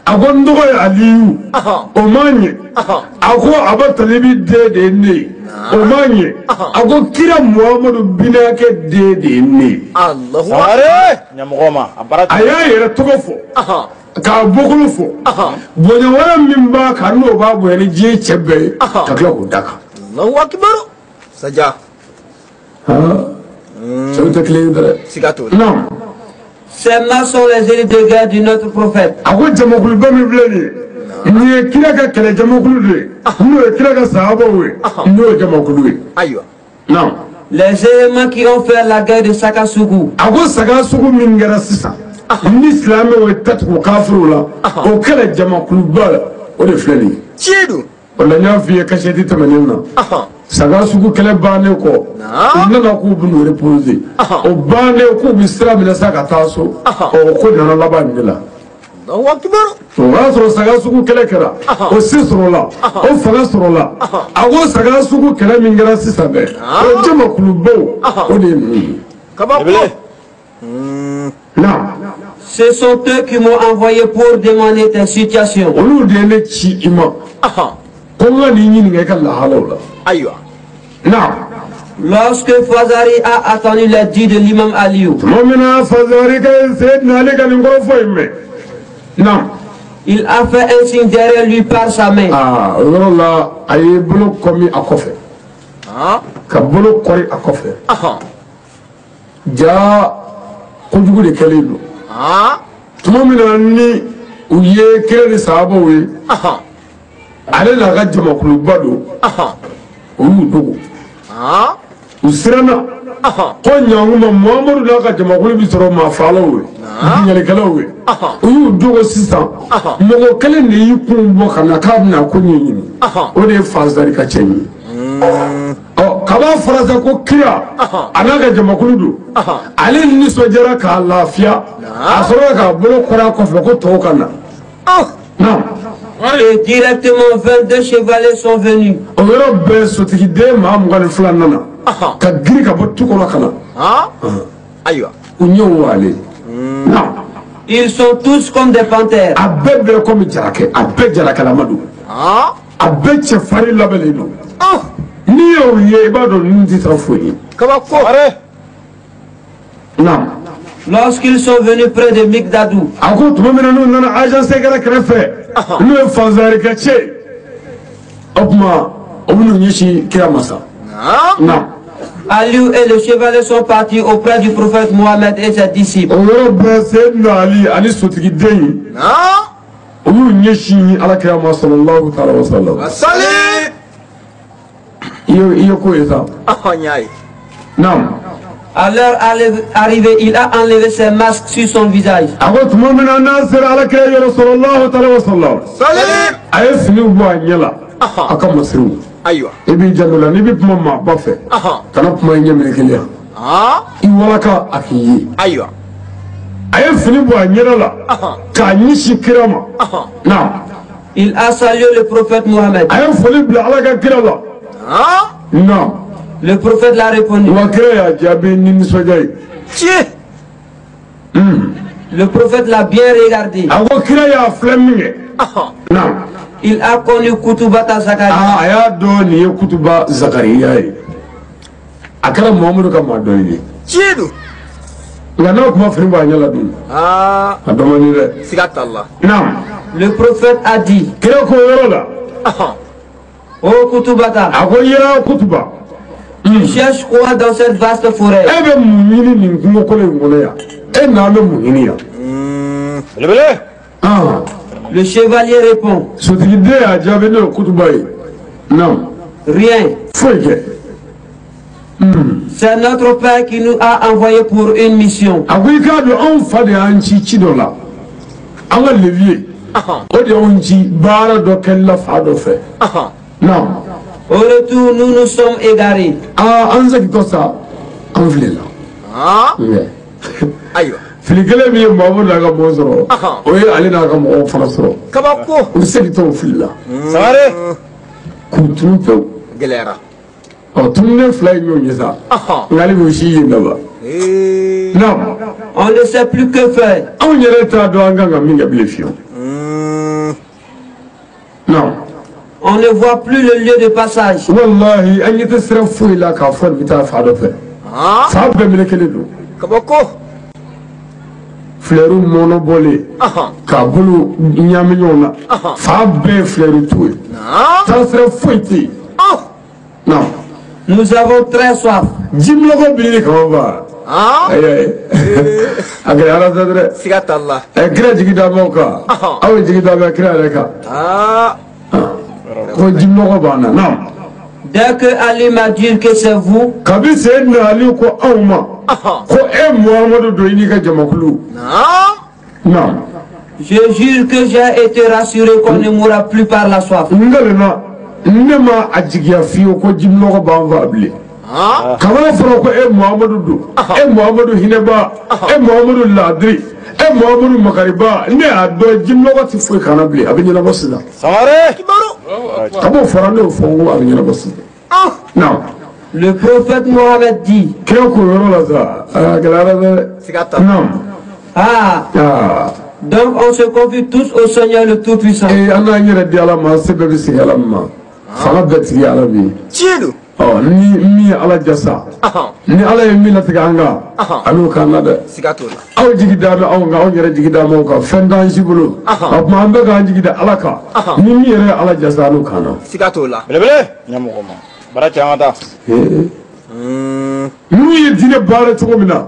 A ko n tɔgɔ ye Aliyu. O ma ɲɛ. A ko Aba Talibi den de ye ne ye. O ma ɲɛ. A ko kira Muhamadu binakɛ den de ye ne ye. Alahu. Sangare. Ɲamɔgɔ ma a baara. A y'a yɛrɛ tɔgɔ fɔ. K'a bɔkolo fɔ. Bonya wɛrɛ min b'a kan n'o b'a bonya ni diɲɛ cɛ bɛɛ ye. Ka tila k'o d'a kan. Alahu akibaru. Saja. Cɛw tɛ kelen ye dɛ. Siga t'o la. Naam. Ces masses sont les élites de guerre de notre prophète. A ko jamakuluba min filɛ nin ye. Nin ye kira ka kɛlɛ jamakulu de ye. N'o ye kira ka sahabaw ye. N'o ye jamakulu ye. Ayiwa. Naam. Les éléments qui ont fait la guerre de Sakasugu. A ko Sakasugu min kɛra sisan. Ni silamɛw ye tatugu kafiriw la. O kɛlɛ jamakuluba la o de filɛ nin ye. Tiɲɛ don. O la n y'a f'i ye kasɛti tɛmɛnen na. Sakasugu kɛlɛ bannen kɔ. U nana k'u bɛn'u reposer. O bannen k'u bɛ sira minɛ sa ka taa so. Ɔ ko nana laban nin de la. Alahu akibaru. O y'a sɔrɔ Sakasugu kɛlɛ kɛra. O se sɔrɔla. O fanga sɔrɔla. A ko Sakasugu kɛlɛ min kɛra sisan dɛ. O jamakulubaw o de ye ninnu ye. Kabako. Naam. Ce sont eux qui m'ont envoyé pour demander ta situation. Olu de ye ne ci i ma. Ko n ka n'i ɲininka i ka lahalaw la. Ayiwa. Naam. Lorsque Fazari a attendu les dits de l'imam Aliou. Tuma min na Fazari ka Seydina Ali ka nin kɔrɔfɔ in mɛn. Naam. Il a fait un signe derrière lui par sa main. Aa o yɔrɔ la a ye bolo kɔmi a kɔfɛ. Ka bolo kɔri a kɔfɛ. Jaa kojugu de kɛlen don. Tuma min na ni u ye kira ni sahabaw ye. Ale n'a ka jamakuluba don. O y'u dogo. U siranna. Ko ɲankuma Muhamadu n'a ka jamakulu bɛ sɔrɔ maafaalaw ye. Binkannikɛlaw ye. U y'u dogo sisan. Mɔgɔ kelen de y'i kun bɔ ka na k'a bɛna ko ɲɛɲini. O de ye Fazari ka cɛ ye. Ɔ kaba fɔra sa ko kira a n'a ka jamakulu don. Ale nisɔndiyara k'a lafiya. A sɔrɔla k'a bolo kɔrɔ a kɔfɛ ko tɔw ka na. Naam. Et directement 22 chevaliers sont venus. O yɔrɔ bɛɛ sotigiden maa 22 nana ka girin ka bɔ tu kɔnɔ ka na. Ayiwa. U ɲɛw walen. Ils sont tous comme des panthères. A bɛɛ bɛ komi jarakɛ, a bɛɛ jarakalama don. A bɛɛ cɛfarin labɛnnen don. N'i y'o ye i b'a dɔn ninnu tɛ siran foyi ye. Kabako. Naam. Lorsqu'ils sont venus près de Migdadou. A ko tuma min na n'u nana agence kɛra kɛrɛfɛ n'o ye fanzarikɛ cɛ ye, o tuma o bɛn'u ɲɛsin kira ma sa. Naam. Aliou et le chevalier sont partis auprès du prophète Mohammed et ses disciples. O yɔrɔ bɛɛ Seydina Ali ani sotigiden in o y'u ɲɛsin ala kira ma sallallahu taala wa sallam. I ye ko ye sa. N y'a ye. Naam. À leur arrivée, il a enlevé ses masques sur son visage. A ko tuma min na n'a sera ala kira yɔrɔ sallallahu taala wa sallam. A ye finiw bɔ a ɲɛ la a ka masiriw. Ayiwa. I b'i janto la n'i bɛ kuma maaba fɛ kana kuma i ɲɛ minɛ kelen yan. I walaka a k'i ye. Ayiwa. A ye fini bɔ a ɲɛda la k'a ɲɛsin kira ma. Naam. Il a salué le prophète Mohammed. A ye foli bila ala ka kira la. Naam. Le prophète l'a répondu. Wa kira y'a jaabi ni nisɔndiya ye. Tiɲɛ. Le prophète l'a bien regardé. A ko kira y'a filɛ min kɛ. Naam. Il a connu Kutubata Zakaria. A y'a dɔn nin ye Kutuba Zakariya ye. A kɛra Muhamadu ka maa dɔ ye. Tiɲɛ don. Nka n'aw kuma fini bɔ a ɲɛ la dun. A dɔn man di dɛ. Siga t'a la. Naam. Le prophète a dit. Kira ko yɔrɔ la. Oh Kutubata. A ko ya Kutuba. Tu cherches quoi dans cette vaste forêt? E bɛ mun ɲini nin kungo kolo in kɔnɔ yan? E n'an bɛ mun ɲini yan? Belebele. Le chevalier répond. Sotigiden y'a jaabi n'o ye Kutuba ye. Naam. Rien. Foyi kɛ. C'est notre père qui nous a envoyés pour une mission. A ko i k'a dɔn anw fa de y'an ci ci dɔ la. An ka levier. O de y'anw ci baara dɔ kɛli la fa dɔ fɛ. Naam. Au retour, nous nous sommes égarés. An segintɔ sa, an filila. Ayiwa. Fili kelen min ye Muhamadu n'a ka mɔgɔw sɔrɔ, o ye ale n'a ka mɔgɔw fana sɔrɔ. Kabako. U segintɔ u filila. Sangare. K'u tunu pewu. Gɛlɛyara. Ɔ tununen fila ye ɲɔgɔn ye sa. Nka ale b'u si yen laban. Naam. On ne sait plus que faire. Anw yɛrɛ t'a dɔn an kan ka min kɛ bilen fiyewu. Naam. On ne voit plus le lieu de passage. Wallahi, an ɲɛ tɛ sira foyi la k'a fɔ nin bɛ taa fa dɔ fɛ. Fa bɛɛ minɛ kelen don. Kabako. Filɛru mɔnɔ bɔlen k'a bolo ɲaami ɲɔgɔn na. Fa bɛɛ ye filɛru tu ye. Taa sira foyi tɛ yen. Naam. Nous avons très soif. Ji milɔgɔ bɛ ɲini k'an fa. Ayi ayi. A gɛlɛyara sa dɛ. Siga t'a la. Ɛ kira jigi da b'aw kan. Aw ye jigi da bɛ kira yɛrɛ kan. Ko ji milɔgɔ b'an na. Naam. Dès que Ali m'a dit que c'est vous. Kabi Seydina Ali ko anw ma. Ko e Muhamadu don i n'i ka jamakulu. Naam. Je jure que j'ai été rassuré qu'on ne mourra plus par la soif. N kalenna ne ma a jigiya fiyewu ko ji milɔgɔ b'an fa bilen. Kab'a fɔra ko e Muhamadu don, e Muhamadu hinɛba, e Muhamadu laadiri, e Muhamadu makariba, ne y'a dɔn ji milɔgɔ tɛ foyi k'an na bilen, a bɛ ɲɛnabɔ sisan. Sangare. Kab'o fɔra ne y'o fɔ n ko a bɛ ɲɛnabɔ sisan. Naam. Le prophète Mohammed dit. Kira ko yɔrɔ la sa, a gɛlɛyara dɛ. Siga t'a la. Naam. Ah. Donc on se confie tous au Seigneur le Tout-Puissant. Ee an k'an yɛrɛ di Ala ma, se bɛɛ bɛ segin Ala ma. Fanga bɛɛ tigi ye Ala min ye. Tiɲɛ don. Ɔ ni min ye Ala jasa, ni Ala ye min latigɛ an kan, a n'o k'an na dɛ. Siga t'o la. Aw jigi da bɛ anw kan, anw yɛrɛ jigi da b'aw kan, fɛn t'an si bolo. O tuma an bɛ k'an jigi da Ala kan. Ni min yɛrɛ ye Ala jasa, a n'o k'an na. Siga t'o la. Belebele. Ɲɛmɔgɔ ma. Bara cɛ an ka taa. N'u ye diinɛ baara cogo min na,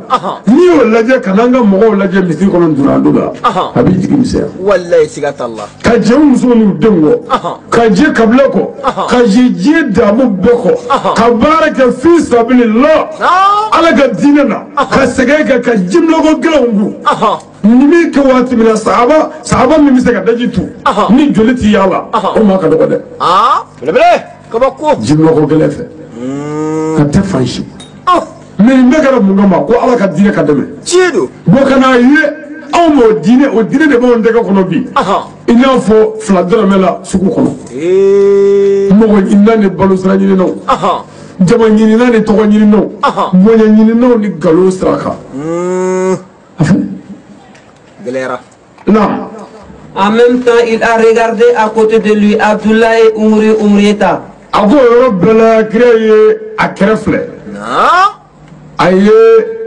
n'i y'o lajɛ ka n'an ka mɔgɔw lajɛ misiri kɔnɔ dunando la, a b'i jigi misɛnya. Walayi siga t'a la. Ka jɛ musow n'u denw kɔ, ka jɛ kabila kɔ, ka jɛ diɲɛ daamu bɛɛ kɔ, ka baara kɛ fi sabilillah, Ala ka diinɛ na, ka sɛgɛn kɛ ka ji milɔgɔ gɛlɛnw dun. Ni min kɛ waati min na, sahaba min bɛ se ka daji tu, ni joli ti y'a la, o maa ka dɔgɔ dɛ. Belebele. Kabako. Ji milɔgɔ gɛlɛn fɛ. A tɛ fan si. Mais nin bɛɛ kɛra mun kama? Ko Ala ka diinɛ ka dɛmɛ. Tiɲɛ don. Bɔn ka n'a ye Anw m'o diinɛ o diinɛ de b'anw tɛgɛ kɔnɔ bi. I n'a fɔ fila dɔrɔmɛ la sugu kɔnɔ. Mɔgɔ ɲinina ni balo sira ɲininaw. Jama ɲinina ni tɔgɔ ɲininaw. Bonya ɲininaw ni nkalon sira kan. Gɛlɛyara. Naam. En même temps, il a regardé à côté de lui Abdullah et Umri Umrieta. A ko o yɔrɔ bɛɛ la kira ye a kɛrɛ filɛ. A ye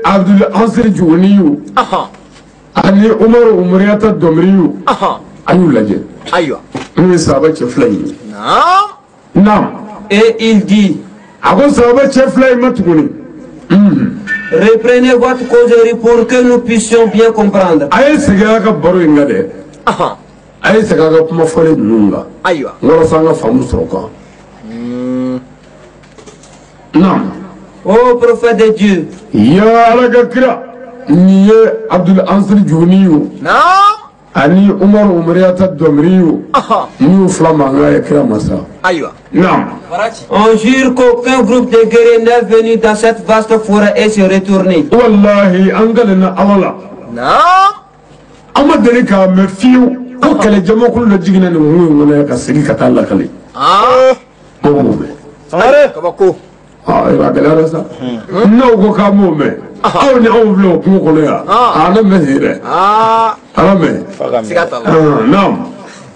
Abdul Ansir Juguniyu. Ani Umaru Umriyata Domiriyu. A y'u lajɛ. Ayiwa. N'u ye sahaba cɛ fila in ye. Naam. Et il dit. A ko sahaba cɛ fila in ma tuguni. Reprenez votre causerie pour que nous puissions bien comprendre. A ye segin a ka baro in kan dɛ. A ye segin a ka kuma fɔlen ninnu kan. Ayiwa. Walasa an ka faamu sɔrɔ kan. Naam. Ô prophète de Dieu. Ya Ala ka kira. Nin ye Abdul Ansir Juguniyu. Naam. Ani Umaru Umriyata Domiriyu. N'u fila mankan ye kira ma sa. Ayiwa. Naam. On jure qu'aucun groupe de guerriers n'est venu dans cette vaste forêt et se retourner. Wallahi an kalenna Ala la. Naam. An ma deli k'a mɛn fiyewu ko kɛlɛ jamakulu dɔ jiginna nin kungo in kɔnɔ yan ka segin ka taa lakale. An m'o mɛn. Sangare. Kabako. Aa a gɛlɛyara sa. N'aw ko k'an m'o mɛn. Aw ni anw filɛ o kungo kɔnɔ yan. Aa ne mɛn sen dɛ. Ala mɛn. Siga t'a la. Naam.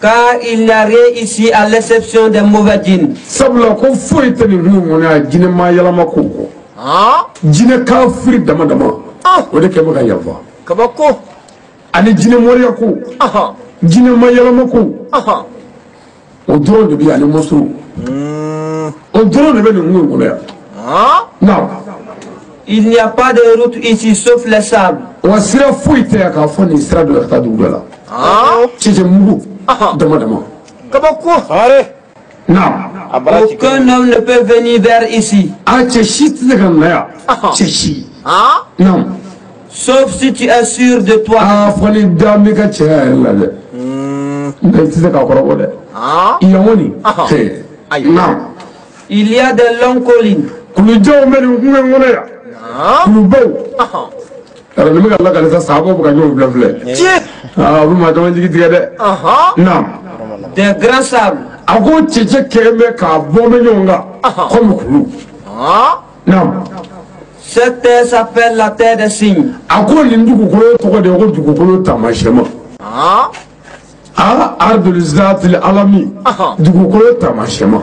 Car il n'y a rien ici à l'exception des mauvais djinns. Sabula ko foyi tɛ nin kungo in kɔnɔ yan jinɛ maa yɛlɛma kow kɔ. Jinɛ kafiri dama dama. O de kɛ bɛ ka yafa. Kabako. Ani jinɛ moriya ko. Jinɛ maa yɛlɛma ko. O dɔrɔn de bɛ yan ani mɔsuru. O dɔrɔn de bɛ nin kungo in kɔnɔ yan. Naam. Il n'y a pas de route ici sauf les sables. Wa sira foyi tɛ yan k'a fɔ nin sira dɔ ka taa dugu dɔ la. Cɛncɛn mugu dama dama. Kabako. Sangare. Naam. Aucun homme ne peut venir vers ici. A cɛ si tɛ se ka na yan. Cɛ si. Naam. Sauf si tu es sûr de toi. Aa fɔ ni da b'i ka cɛya yɛrɛ la dɛ. Nka i tɛ se k'a kɔrɔbɔ dɛ. Yan kɔni. Naam. Il y a des longues collines. Kulujanw bɛ nin kungo in kɔnɔ yan. Kulubaw. Yɔrɔ nin bɛ ka lakale sa sababu bɛ ka ɲɔgɔn filɛ filɛ. Aa o bɛ maa caman jigi tigɛ dɛ. Naam. Des grands sables. A ko cɛncɛn kɛlen bɛ k'a bɔ bɛ ɲɔgɔn kan. Komi kulu. Naam. Cette terre s'appelle la terre des signes. A ko nin dugukolo tɔgɔ de ye ko dugukolo taamasiyɛn. Aa ardul zatil alami. Dugukolo taamasiyɛn.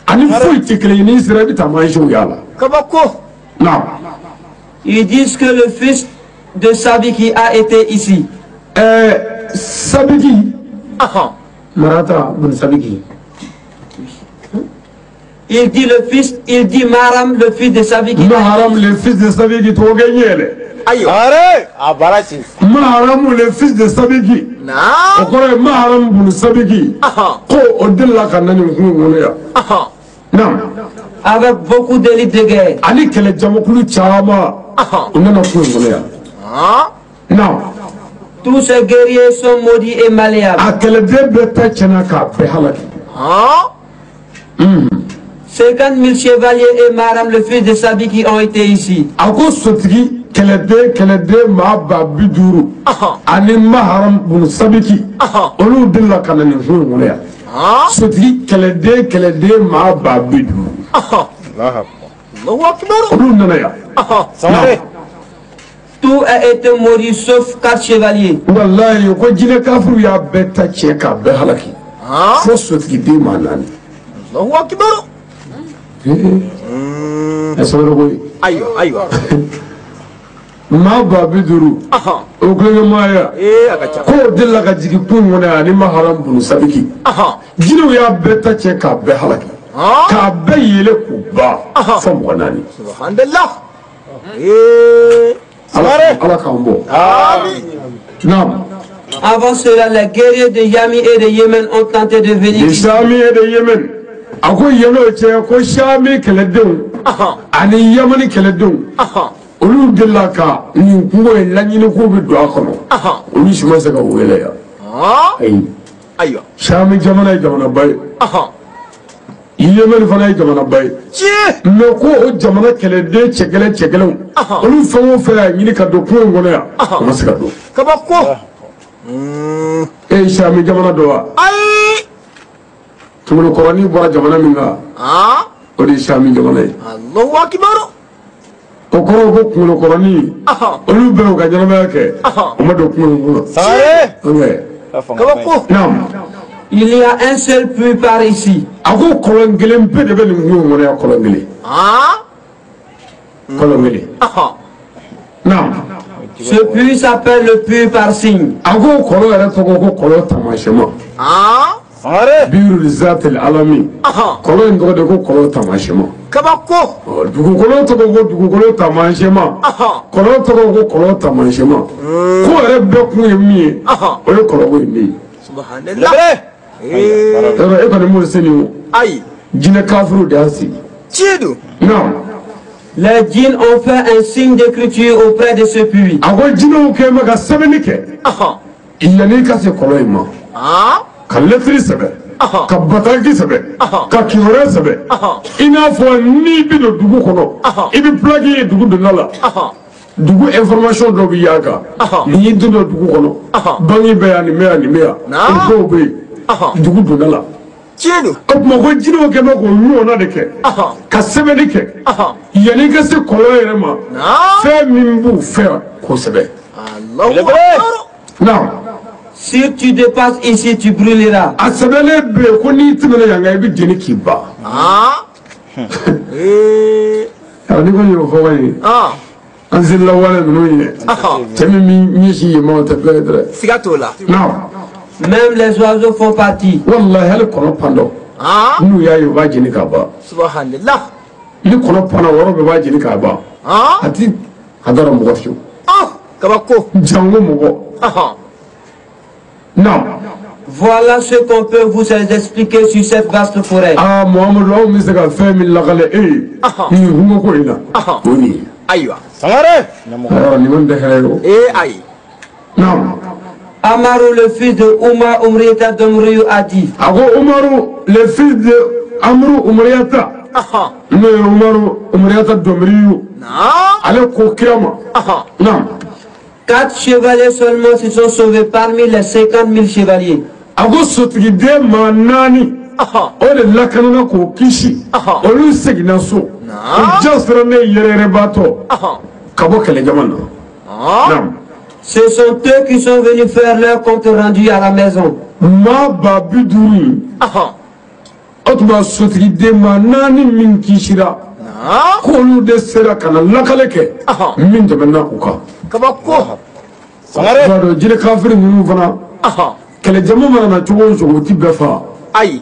Ani foyi tɛ kelen ye n'i sera i bɛ taamasiyɛnw y'a la. Kabako. Naam. Ils disent que le fils de Sabiki a été ici. Sabiki. Marata bin Sabiki. Il dit le fils, il dit Maram, le fils de Sabiki. Maharam, le fils de Sabiki, to gagné. Ayiwa. Sangare. A baara ci. Maharam, le fils de Sabiki. Naam. O kɔrɔ ye Maharam bin Sabiki. Ko o delila ka na nin kungo kɔnɔ yan. Naam. Avec beaucoup d'élite de guerre. Ani kɛlɛ jamakulu caman. U nana kungo kɔnɔ yan. Naam. Tous ces guerriers sont maudits et malléables. A kɛlɛden bɛɛ ta tiɲɛna k'a bɛɛ halaki. 50 000 chevaliers et Maram, le fils de Sabiki, ont été ici. A ko sotigi kɛlɛden maa 50,000 ani Maharam bun Sabiki olu delila ka na nin kungo in kɔnɔ yan. Sotigi kɛlɛden maa 50,000. Allahu akbar. Olu nana yan. Sangare. Tout a été maudit sauf 4 chevaliers. Wallahi ko jinɛ kafiriw y'a bɛɛ ta tiɲɛ k'a bɛɛ halaki. Fo sotigi den maa 4. Allahu akbar. Ɛ sabali koyi. Ayiwa ayiwa. Maa 50,000. O kulonkɛmaaya. Ee a ka ca. K'o delila ka jigin kungo kɔnɔ yan ani Maharam bunu Sabiki. Jinɛw y'a bɛɛ ta tiɲɛ k'a bɛɛ halaki. K'a bɛɛ yɛlɛ k'u ban. Fo mɔgɔ 4. Subhanallah. Ee. Ala k'an bɔ. Amin. Naam. Avant cela, les guerriers de Yami et de Yémen ont tenté de venir. De Shami et de Yémen. A ko yen n'o cɛ ko Shami kɛlɛdenw ani Yamani kɛlɛdenw olu delila ka nin kungo in laɲini k'u bɛ don a kɔnɔ. Olu si ma se ka wele yan. Ayi. Ayiwa. Shami jamana ye jamanaba ye. Yémen fana ye jamanaba ye. Mais ko o jamana kɛlɛden cɛ kelen cɛ kelenw olu fɛn o fɛn y'a ɲini ka don kungo in kɔnɔ yan o ma se ka don. Kabako. E ye Sami jamana dɔn wa? Ayi. Kunkolokɔrɔnin bɔra jamana min kan, o de ye Sami jamana ye. Allahu akibaru. O kɔrɔ ko kunkolokɔrɔnin, olu bɛɛ y'u ka ɲɛnamaya kɛ, o ma don kungo in kɔnɔ. Sangare. Ok. Kabako. Naam. Il y a un seul puits par ici. A ko kɔlɔn kelen pe de bɛ nin kungo in kɔnɔ yan, kɔlɔn kelen. Kɔlɔn kelen. Naam. Ce puits s'appelle le puits par signe. A ko kɔlɔn yɛrɛ tɔgɔ ko kɔlɔn taamasiyɛnma. Sangare. Biiru zatil alami. Kɔlɔn in tɔgɔ de ko kɔlɔn taamasiyɛnma. Kabako. Dugukolo tɔgɔ ko dugukolo taamasiyɛnma. Kɔlɔn tɔgɔ ko kɔlɔn taamasiyɛnma. Ko yɛrɛ bɛɛ kun ye min ye, o ye kɔlɔnko in de ye. Subhanallah. Yɔrɔ e kɔni m'o se nin o. Ayi. Jinɛ kafiriw de y'a sigi. Tiɲɛ don. Naam. Les djinns ont fait un signe d'écriture auprès de ce puits. A ko jinɛw kɛ bɛ ka sɛbɛnni kɛ. Yanni i ka se kɔlɔn in ma. Ka lɛtiri sɛbɛn. Ka bataki sɛbɛn. Ka kibaruya sɛbɛn. I n'a fɔ n'i bɛ don dugu kɔnɔ, i bɛ plaque ye dugu donda la. Dugu information dɔ bɛ y'a kan. N'i y'i don dugu kɔnɔ, banque bɛ yan, nin bɛ yan, nin bɛ yan. O dɔw bɛ yen. Dugu donda la. Tiɲɛ don. O tuma ko jinɛw kɛ bɛ k'o ɲɔgɔnna de kɛ. Ka sɛbɛnni kɛ. Yanni i ka se kɔlɔn yɛrɛ ma, fɛn min b'u fɛ kosɛbɛ. Naam. Si tu dépasses ici, tu brûleras. A sɛbɛnnen bɛ yen ko n'i tɛmɛna yan kan, i bɛ jeni k'i ban. N'i ko y'o fɔ kɔni, an selila wale ninnu ye. Cɛ min b'i ɲɛsin yen ma, o tɛ bɛɛ ye dɛ. Siga t'o la. Naam. Même les oiseaux font partie. Wallahi hali kɔnɔ pan dɔ. N'u y'a ye u b'a jeni k'a ban. Subhanallah. Ni kɔnɔ panna o yɔrɔ bɛɛ b'a jeni k'a ban. A ti a dara mɔgɔ fiyewu. Kabako. Jango mɔgɔ. Naam. Voilà ce qu'on peut vous expliquer sur cette vaste forêt. Ah Muhammadu, anw bɛ se ka fɛn min lakale e ye nin kungo ko in na, o nin ye. Ayiwa. Sangare. Ayiwa nin kɔni tɛ hɛrɛ ye o. Ee ayi. Naam. Amaru, le fils de Oumar Oumriyata Domriyu, a dit. A ko Umaru, le fils de Amru Umriyata, n'o ye Umaru Umriyata Domriyu, ale ko kira ma. Naam. 4 chevaliers seulement se sont sauvés parmi les 50 000 chevaliers. A ko sotigiden maa naani, o de lakanana k'o kisi, olu seginna so, o ja sera ne yɛrɛyɛrɛbaatɔ ka bɔ kɛlɛjama na. Naam. Ce sont eux qui sont venus faire leur compte rendu à la maison. Maa 50,000 o tuma sotigiden maa naani min kisira, k'olu de sera ka na lakale kɛ min tɛmɛna u kan. Kabako. Sangare. I b'a dɔn jinɛ kafiri ninnu fana, kɛlɛjama mana na cogo o cogo, u ti bɛɛ faga. Ayi.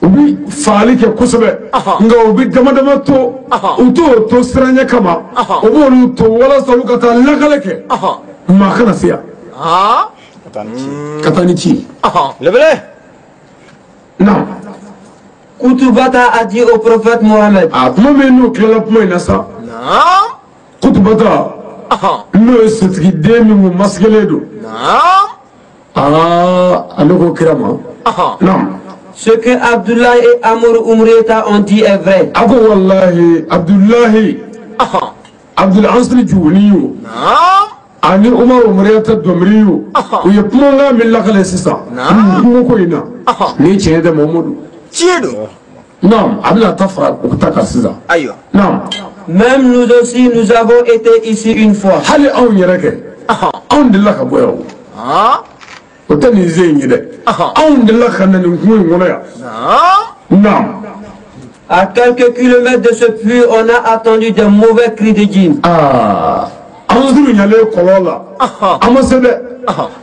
U bi fagali kɛ kosɛbɛ, nka u bi dama dama to, u t'o to siranɲɛ kama, u b'olu to walasa olu ka taa lakale kɛ. Maa kana se yan. Ka taa ni ci. Lebele. Naam. Koutoubata a dit au prophète Mohammed. A kuma min n'u tilala kuma in na sa. Koutoubata, n'o ye sotigiden min kun masigɛlen don. Ale ko kira ma. Naam. Ce que Abdoulaye et Amour Oumriyata ont dit est vrai. A ko wallahi Abdoulaye, Abdul Ansari Juwuniyu, ani Umaru Umriyata Domriyu, u ye kumakan min lakale sisan kungo ko in na, nin tiɲɛ tɛ Muhammadu. Tiɲɛ don. Naam, a bɛna ta fara o ta kan sisan. Ayiwa. Naam. Même nous aussi, nous avons été ici une fois. Hali anw yɛrɛ kɛ, anw delila ka bɔ yan o. O tɛ nin sen in ye dɛ. Anw delila ka na nin kungo in kɔnɔ yan. Naam. À quelques kilomètres de ce puits, on a attendu de mauvais cris de djinns. An surunyalen kɔlɔn la, an ma se dɛ.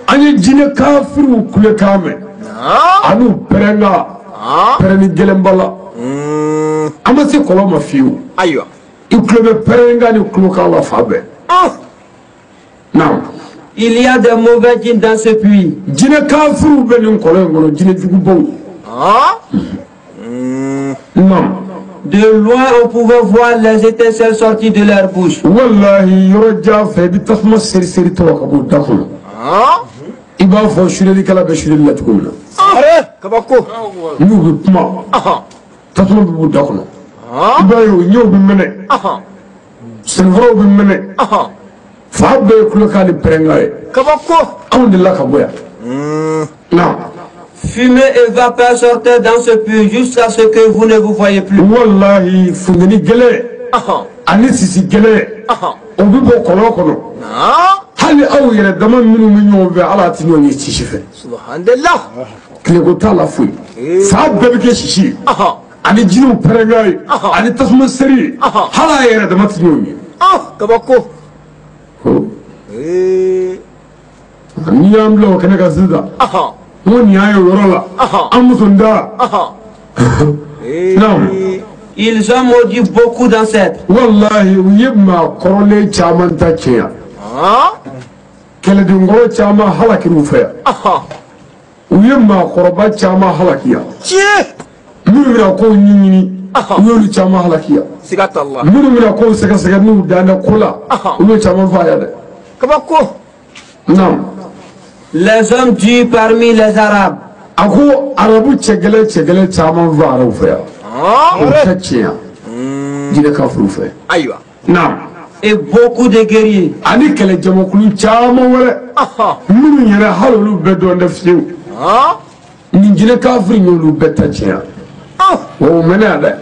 An ye jinɛ kafiriw kulekan mɛn, an'u pɛrɛnna pɛrɛnni gɛlɛnba la. An ma se kɔlɔn ma fiyewu. Ayiwa. I tulo bɛ pɛrɛnkan ni kulokan la fan bɛɛ. Naam. Il y a des mauvais djinns dans ce puits. Jinɛ kafiriw bɛ nin kɔlɔn in kɔnɔ, jinɛ jugubaw. Naam. De loin, on pouvait voir les étincelles sortir de leur bouche. Wallahi yɔrɔ jan fɛ, i bɛ tasuma seri seri tɔ ka bɔ da kɔnɔ. I b'a fɔ sulelikɛla bɛ suleli la cogo min na. Kabako. N'u bɛ kuma, tasuma bɛ b'u da kɔnɔ. I b'a ye o ɲɛw bɛ mɛnɛ, senfaraw bɛ mɛnɛ, Fa bɛɛ ye kulokan ni pɛrɛnkan ye. Kabako. Anw delila ka bɔ yan. Non. Fumée et vapeur sortaient dans ce puits jusqu'à ce que vous ne vous voyez plus. Wallahi funteni gɛlɛn ani sisi gɛlɛn o bɛ bɔ kɔlɔn kɔnɔ. Hali aw yɛrɛ dama minnu bɛ ɲɔgɔn fɛ ala tɛ ɲɔgɔn ye sisi fɛ. Subhanallah. Tileko t'a la foyi. Fa bɛɛ bɛ kɛ sisi ye. Ani jiriw pɛrɛnkan ye. Ani tasuma seri ye. Hali a yɛrɛ dama tɛ ɲɔgɔn ye. Kabako. N'i y'an bila o kɛnɛ kan sisan. N ko nin y'a ye o yɔrɔ la. An muso n da. Naam. Ils ont maudit beaucoup d'ancêtres. Wallahi u ye maa kɔrɔlen caman ta tiɲɛ yan. Kɛlɛdenkɔrɔ caman halakir'u fɛ yan. U ye maakɔrɔba caman halaki yan. Tiɲɛ. Minnu bɛna kow ɲɛɲini u y'olu caman halaki yan. Siga t'a la. Minnu bɛna kow sɛgɛsɛgɛ n'u dan tɛ ko la u y'o caman f'a yan dɛ. Kabako. Naam. Les hommes durs parmi les Arabes. A ko arabu cɛ gɛlɛn caman fagara u fɛ yan. O tɛ tiɲɛ yan. Jinɛ kafiriw fɛ. Ayiwa. Naam. Et beaucoup de guerriers. Ani kɛlɛ jamakulu caman wɛrɛ. Minnu yɛrɛ hali olu bɛɛ dɔn tɛ fiyewu. Nin jinɛ kafiri y'olu bɛɛ ta tiɲɛ yan. Wa o mɛnna yan dɛ.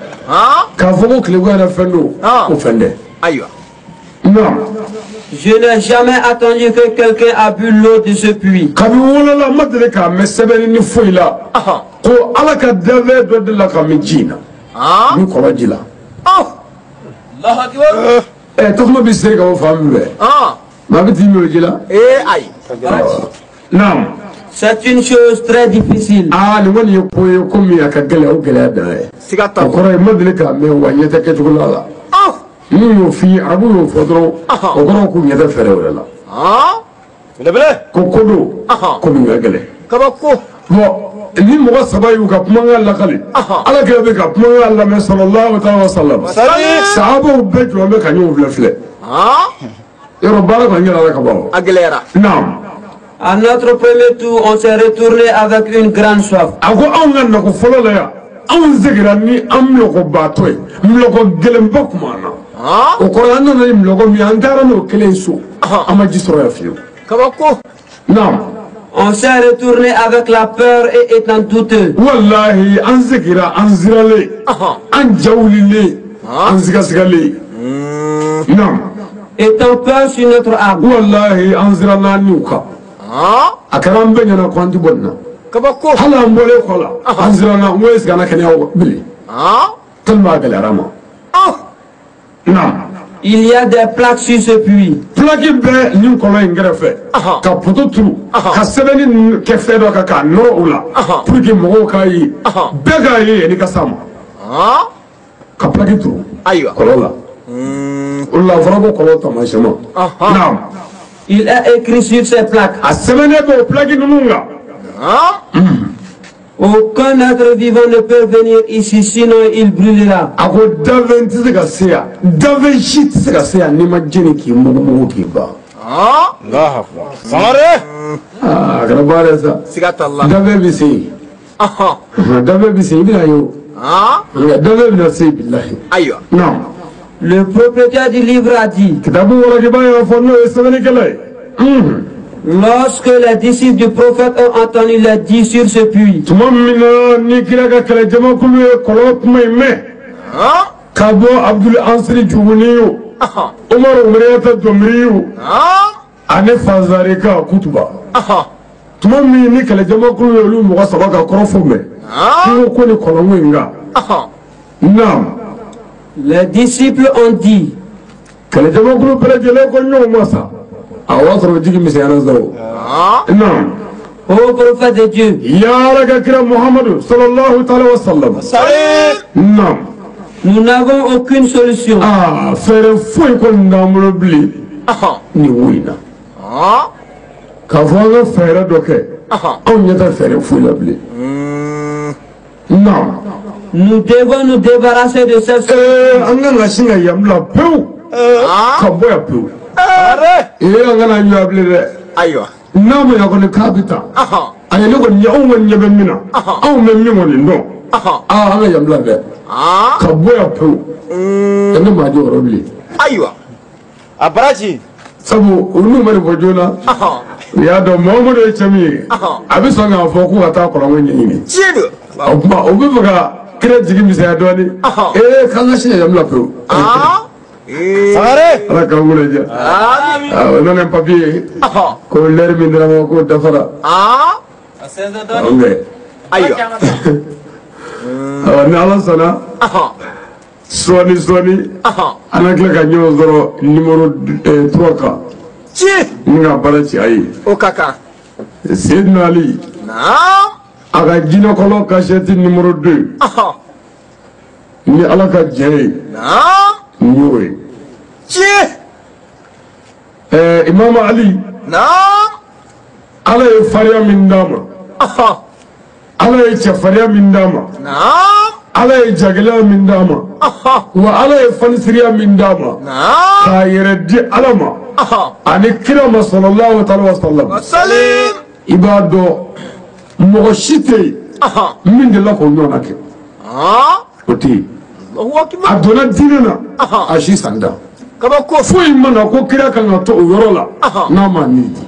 K'a fɔ ko tileko yɛrɛ fɛn don. O fɛn tɛ. Ayiwa. Naam. Je n'ai jamais attendu que quelqu'un a bu l'eau de ce puits. Kabi wolola ma deli k'a mɛn sɛbɛnni ni foyi la. Ko ala ka danfɛn dɔ delila ka min ji in na. Ni kɔlɔn ji la. Tasuma bɛ seri ka bɔ fan min fɛ. Maa bɛ t'i min o ji la. Ayi. Naam. C'est une chose très difficile. Nin kɔni ye ko ye ko min a ka gɛlɛn o gɛlɛya dan ye. Siga t'a la. O kɔrɔ ye ma deli k'a mɛn wa ɲɛ tɛ kɛcogo la. N'u y'o f'i ye arabu y'o fɔ dɔrɔn o kɔrɔ k'u ɲɛ tɛ fɛɛrɛ wɛrɛ la. Ko ko don ko min ka gɛlɛn. Kabako. Bon ni mɔgɔ saba y'u ka kumakan lakali ala kɛra bɛ ka kumakan lamɛn sallallahu alaihi wa sallam. Sahabaw bɛɛ jɔlen bɛ ka ɲɔgɔn filɛ. Yɔrɔ baara kɔni gɛlɛyara ka ban o. A gɛlɛyara. Naam. À notre premier tour, on s'est retourné avec une grande soif. A ko anw ka nako fɔlɔ la yan anw seginna ni an milɔgɔbaatɔ ye milɔgɔ gɛlɛnba tun b'an na. O kɔrɔ an nana ni milɔgɔ min ye an taara n'o kelen so an ma ji sɔrɔ yan fiyewu. Kabako. Naam. On s'est retourné avec la peur et étant douteux. Wallahi an seginna an siralen an ja wulilen an sigasigalen. Naam. Étant peur sur notre âme. Wallahi an siranna an niw kan. A kɛra an bɛɛ ɲɛna ko an ti bɔ nin na. Kabako. Hali an bɔlen kɔ la an siranna n ko est-ce que an na kɛnɛya bilen. Tellement a gɛlɛyara ma. Naam. Il y a des plaques sur ce puits. Plaque bɛ nin kɔlɔn in kɛrɛfɛ. Ka poto turu. Ka sɛbɛnni kɛ fɛn dɔ kan k'a nɔrɔ o la. Pour que mɔgɔw k'a ye. Bɛɛ k'a ye yanni ka s'a ma. Ka plaque turu. Ayiwa. Kɔlɔn la. O la a fɔra ko kɔlɔn taamasiyɛn ma. Naam. Il est écrit sur ces plaques. A sɛbɛnnen bɛ o plaque ninnu kan. Aucun être vivant ne peut venir ici, sinon il brûlera. A ko danfɛn tɛ se ka se yan danfɛn si tɛ se ka se yan n'i ma jeni k'i mugu k'i ban. Sangare. A kɛra baara ye sa. Siga t'a la. Danfɛn bɛ se yen. Danfɛn bɛ se yen i bɛna ye o. Nka danfɛn bɛna se yen bilahi. Ayiwa. Non. Le propriétaire du livre a dit. Kitabu warakiba y'a fɔ n'o ye sɛbɛnnikɛla ye. Lorsque les disciples du prophète ont entendu les dits sur ce puits, tuma min na ni kira ka kɛlɛjamakulu ye kɔlɔn kuma in mɛn ka bɔ Abdul Ansiri Juguni o Umaru Umariyata Domiri o ani Fanzarika Kutuba tuma min ni kɛlɛjamakulu ye olu mɔgɔ saba ka kɔrɔfɔ mɛn k'i ko ni kɔlɔnko in kan. Naam. Les disciples ont dit. Kɛlɛjamakulu bɛɛ lajɛlen ko ɲɔgɔn ma sa. A o y'a sɔrɔ jigi misɛnyara sa o. Naam. Ô prophète de Dieu. Ya Ala ka kira Muhammadu sallallahu taala wa sallam. Naam. Nous n'avons aucune solution. Fɛɛrɛ foyi kɔni t'an bolo bilen. Nin wo in na. K'a fɔ an ka fɛɛrɛ dɔ kɛ. Anw ɲɛ tɛ fɛɛrɛ foyi la bilen. Naam. Nous devons nous débarrasser de cette. An kan ka sin ka yan bila pewu. Ka bɔ yan pewu. An kana ɲɔ bilen dɛ. Ayiwa. N'a ma ɲa kɔni k'a bɛ taa. Ayi ne kɔni anw kɔni ɲɛ bɛ min na. Anw bɛ min kɔni dɔn. An ka yan bila dɛ. Ka bɔ yan pewu. Ne maa jɔ yɔrɔ bilen. Ayiwa. A baraji. Sabu olu ma nin fɔ joona. U y'a dɔn Muhamadu ye cɛ min ye, a bɛ sɔn k'a fɔ k'u ka taa kɔlɔnko ɲɛɲini. Tiɲɛ don. O tuma u bɛ fɛ ka kira jigi misɛnya dɔɔnin. Ee k'an ka sini yɛrɛ bila pewu. Sangare. Ala k'an wolo diya. O nana ni papiye ye. Ko lɛri min dira ma k'o dafara. Ok. Ayiwa. Ni Ala sɔnna. Sɔɔni sɔɔni. An ka tila ka ɲɔgɔn sɔrɔ numéro 3 kan. Tiɲɛ. Ni ka baara ci a ye. O ka kan. Seydina Ali. Naam. A ka jinɛkɔlɔn kasɛti numéro 2. Ni Ala ka jɛ ye. Naam. N y'o ye. Tiɲɛ. Imam Ali. Naam. Ala ye fariya min d'a ma. Ala ye cɛfariya min d'a ma. Naam. Ala ye jagɛlɛya min d'a ma. Wa Ala ye fanisiriya min d'a ma. Naam. K'a yɛrɛ di Ala ma. Ani kira ma sallallahu alaihi wa sallam. I b'a dɔn mɔgɔ si tɛ yen min delila k'o ɲɔgɔnna kɛ. O tɛ yen. A donna diinɛ na a si san da. Kabako. Foyi ma na ko kira kan ka to o yɔrɔ la n'a ma ni di.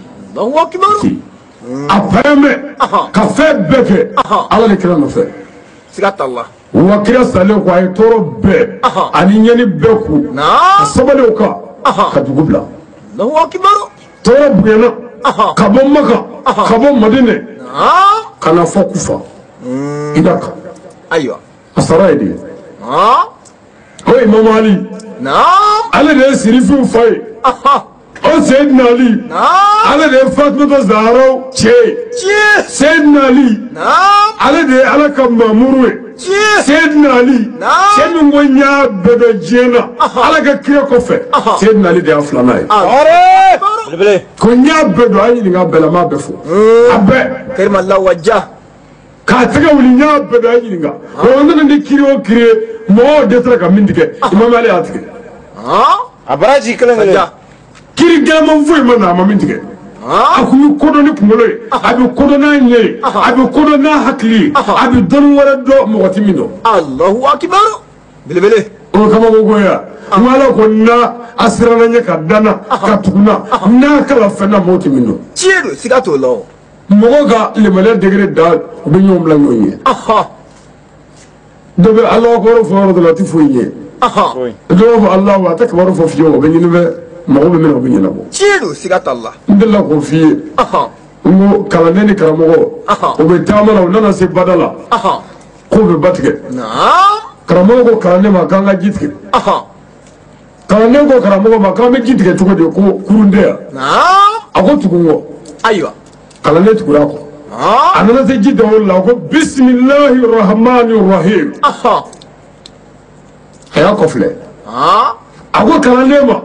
A pɛrɛn bɛ ka fɛn bɛɛ kɛ Ala ni kira nɔfɛ. Siga t'a la. Wa kira salen kɔ a ye tɔɔrɔ bɛɛ ani ɲɛni bɛɛ kun. Ka sabali o kan ka dugu bila. Tɔɔrɔ bonyana ka bɔ Maka ka bɔ Madinɛ ka na fɔ Kufa. Irak. Ayiwa. A sara ye de ye. O Imam Ali. Ale de ye Sirifiw fa ye. O Seydina Ali. Ale de ye Fatumata Zaharaw cɛ ye. Seydina Ali. Ale de ye Ala ka mamuru ye. Seydina Ali. Cɛ min ko n y'a bɛɛ dɔn diɲɛ na Ala ka kira kɔfɛ. Seydina Ali de y'a filanan ye. Ko n y'a bɛɛ dɔn, a ye ɲininka bɛɛ la, n b'a bɛɛ fɔ. A bɛɛ. Karimallahu wajah. K'a tɛgɛ wuli n y'a bɛɛ dɔn, a ye ɲininka. O nana ni kiri o kiri ye, mɔgɔw dɛsɛra ka min tigɛ, Imam Ali y'a tigɛ. A baraji kelen kelen. Kiri gɛlɛman foyi ma na a ma min tigɛ. A kun bɛ kodɔn ni kunkolo ye, a bɛ kodɔn n'a ɲɛ ye, a bɛ kodɔn n'a hakili ye, a bɛ dɔnni wɛrɛ dɔn mɔgɔ tɛ min dɔn. Allahu akibar. Belebele. O kabako ko ya. N ko Ala ko n'a a siranna ɲɛ ka da n na ka tugu n na n'a kala fɛn na mɔgɔ tɛ min dɔn. Tiɲɛ don, siga t'o la o. Mɔgɔ ka limaniya degré da u bɛ ɲɔgɔn bila ɲɔgɔn ɲɛ. Dɔ bɛ Alahu akibaru fɔ yɔrɔ dɔ la a tɛ foyi ɲɛ. Dɔ b'a fɔ Alahu a tɛ kibaru fɔ fiyewu, o bɛ ɲini fɛ mɔgɔ bɛ min na o bɛ ɲɛnabɔ. Tiɲɛ don, siga t'a la. N delila k'o f'i ye. N ko kalanden ni karamɔgɔ u bɛ taama la u nana se bada la k'u bɛ ba tigɛ. Karamɔgɔ ko kalanden ma k'an ka ji tigɛ. Kalanden ko karamɔgɔ ma k'an bɛ ji tigɛ cogo di ko kurun tɛ yan. A ko tugu n kɔ. Ayiwa. Kalanden tugura kɔ. A nana se ji dawolo la a ko bisimilahi rahmani rahim. A y'a kɔfilɛ. A ko kalanden ma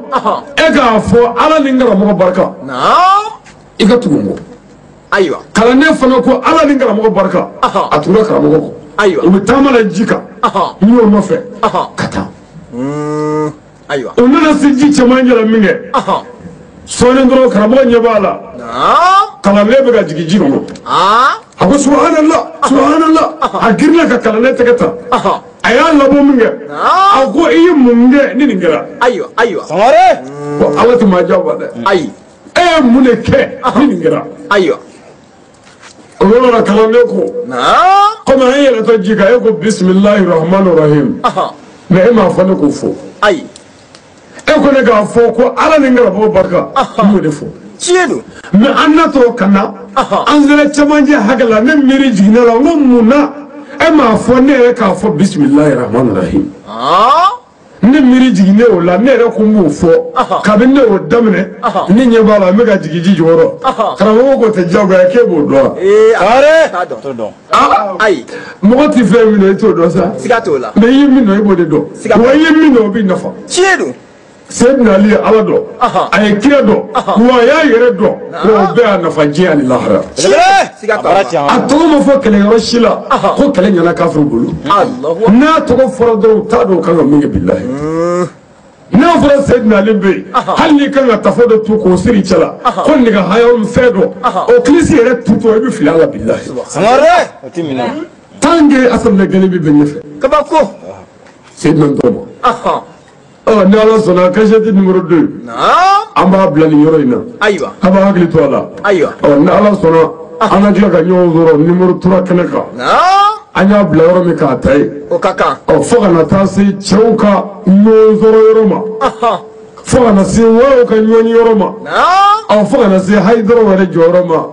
e k'a fɔ Ala ni n karamɔgɔ barika. I ka tugu n kɔ. Ayiwa. Kalanden fana ko Ala ni n karamɔgɔ barika. A tugura karamɔgɔ kɔ. Ayiwa. U bɛ taama la ji kan. N y'o nɔfɛ. Ka taa. Ayiwa. U nana se ji cɛmancɛ la min kɛ. Sɔɔni dɔrɔn karamɔgɔ ɲɛ b'a la. Kalanden bɛ ka jigin ji kɔnɔ. A ko subhanallah subhanallah. A girinna ka kalanden tɛgɛ ta. A y'a labɔ min kɛ. A ko i ye mun kɛ ni nin kɛra. Ayiwa ayiwa. Sangare. Ko Ala tɛ maa janfa dɛ. Ayi. E ye mun de kɛ ni nin kɛra. Ayiwa. O yɔrɔ la kalanden ko. Komi an yɛlɛtɔ ji kan e ko bisimilahi rahmani rahim. Mais e m'a fɔ ne k'o fɔ. Ayi. E ko ne k'a fɔ ko Ala ni n karamɔgɔ barika. N y'o de fɔ. Tiɲɛ don. Mais an natɔ ka na. An sera cɛmancɛ hakɛ la ne miiri jiginna la n ko mun na e m'a fɔ ne yɛrɛ k'a fɔ bisimilahi rahmani rahim. Ne miiri jiginnen o la ne yɛrɛ ko n b'o fɔ kabini ne y'o daminɛ ne ɲɛ b'a la n bɛ ka jigin ji jukɔrɔ karamɔgɔ ko tɛ diyagoya k'e b'o dɔn wa. Sangare. Ayi. Mɔgɔ tɛ fɛn min dɔn i t'o dɔn sa. Siga t'o la. Mais i ye min dɔn i b'o de dɔn. Wa i ye min dɔn o b'i nafa. Tiɲɛ don. Seydina Ali ye Ala dɔn, a ye kira dɔn, wa a y'a yɛrɛ dɔn, wa o bɛɛ y'a nafa diɲɛ ani lahara. A tɔgɔ ma fɔ kɛlɛyɔrɔ si la ko kɛlɛ ɲɛna kafiriw bolo. N'a tɔgɔ fɔra dɔrɔn u t'a dɔn u kan ka min kɛ bilahi. N'a fɔra Seydina Ali bɛ yen, hali n'i kan ka tafo dɔ tu k'o siri i cɛ la, ko nɛgɛ haya fɛn dɔ, o kilisi yɛrɛ tutɔ i bɛ fili a la bilahi. Tant que assemblée gɛlɛn bɛ bɛn ɲɛfɛ. Kabako. Seydina Ntɔmɔ. Ni Ala sɔnna kasɛti numéro 2. Naam. An b'a bila nin yɔrɔ in na. Ayiwa. A b'a hakili to a la. Ayiwa. Ɔ ni Ala sɔnna an ka tila ka ɲɔgɔn sɔrɔ numéro 3 kɛnɛ kan. An y'a bila yɔrɔ min k'a ta yen. O ka kan. Ɔ fo ka na taa se cɛw ka ɲɔgɔn sɔrɔ yɔrɔ ma. Fo ka na se waraw ka ɲɔgɔn yɔrɔ ma. Ɔ fo ka na se Hayidaraw yɛrɛ jɔyɔrɔ ma.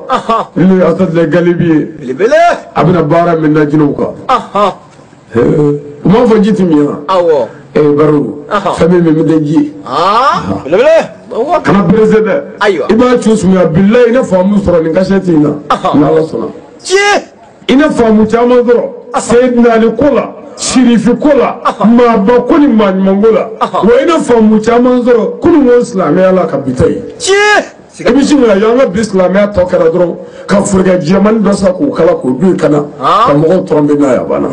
N'o ye Asadulayi Galibi ye. Belebele. A bɛna baara min na jinɛw kan. U m'a fɔ ji ti min wa? Awɔ. Baro fɛn min bɛ ji ye. Belebele. Kana perese dɛ. Ayiwa. I b'a cu sumaya bilayi i ne faamu sɔrɔ nin kasɛti in na. N'Ala sɔnna. Tiɲɛ. I ne faamu caman sɔrɔ. Seyidina Ali ko la. Sirifi ko la. Maaba ko ni maa ɲuman ko la. Wa i ne faamu caman sɔrɔ kununko silamɛya la ka bi ta ye. Tiɲɛ. I bɛ sin ka yan ka bi silamɛya tɔ kɛra dɔrɔn ka forokɛ jɛmanni dɔ san k'o kala k'o don i kana ka mɔgɔw tɔrɔmpe n'a ye a banna.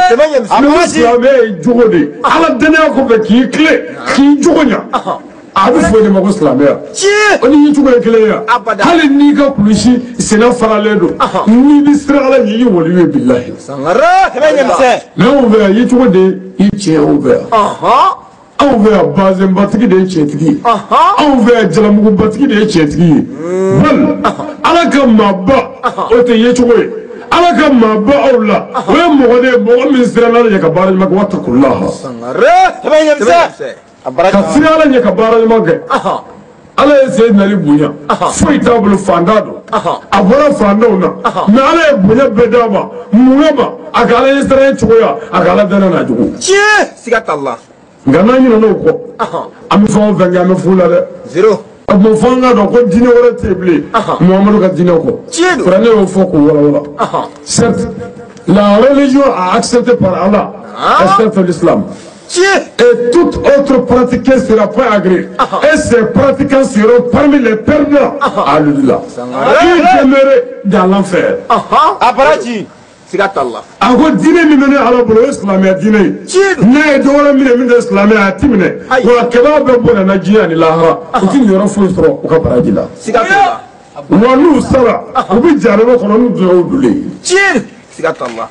Ni silamɛya ye jogo de ye ala dɛnɛnya kɔfɛ k'i tilen k'i jogo ɲa a bɛ fɔ o de ma ko silamɛya. O ni y'i cogo ye kelen ye wa? Hali n'i ka kulusi senna faralen don n'i bɛ siran ala ɲɛ i ye waliyu ye bilahi. Mais anw fɛ yan ye cogo de ye tiɲɛ anw fɛ yan. Anw fɛ yan bazɛnbatigi de ye tiɲɛtigi ye. Anw fɛ yan jalamugubatigi de ye tiɲɛtigi ye. Bali ala ka maaba o tɛ yecogo ye. Ala ka maaba aw la o ye mɔgɔ de ye mɔgɔ min siranna ala ɲɛ ka baara ɲuman kɛ watakulaha. Ka siran ala ɲɛ ka baara ɲuman kɛ. Ala ye Seyidina Ali bonya foyi t'a bolo fantan don a bɔra fantanw na mais ala ye bonya bɛɛ d'a ma mun kama a ka ala ɲɛsiranɲɛ cogoya a ka ala danna n'a jogo. Tiɲɛ siga t'a la. Nka n'an ɲinɛna o kɔ an bɛ fɛn o fɛn kɛ an bɛ fu la dɛ. Zéro. O tuma fo an k'a dɔn ko diinɛ wɛrɛ tɛ yen bilen Muhamadu ka diinɛ kɔ. Tiɲɛ don. Kuranɛ y'o fɔ k'o walawala. Certes, la religion a accepté par Allah, excepté l'islam. Et toute autre pratique sera pas agréée. Et ces pratiquants seront parmi les perdants à l'au-delà. Qui demeurent dans l'enfer. Aparaji. Siga t'a la. A ko diinɛ min bɛ ne Ala bolo o ye silamɛya diinɛ ye. N'a ye dɔ wɛrɛ minɛ min tɛ silamɛya a ti minɛ. Wa kɛlɛw bɛɛ bɔnna diɲɛ ani lahara. U ti niyɔrɔ foyi sɔrɔ u ka baraji la. Siga t'o la. Wa n'u sara u bɛ jahanama kɔnɔ n'u donna o dolen ye. Tiɲɛ. Siga t'a la.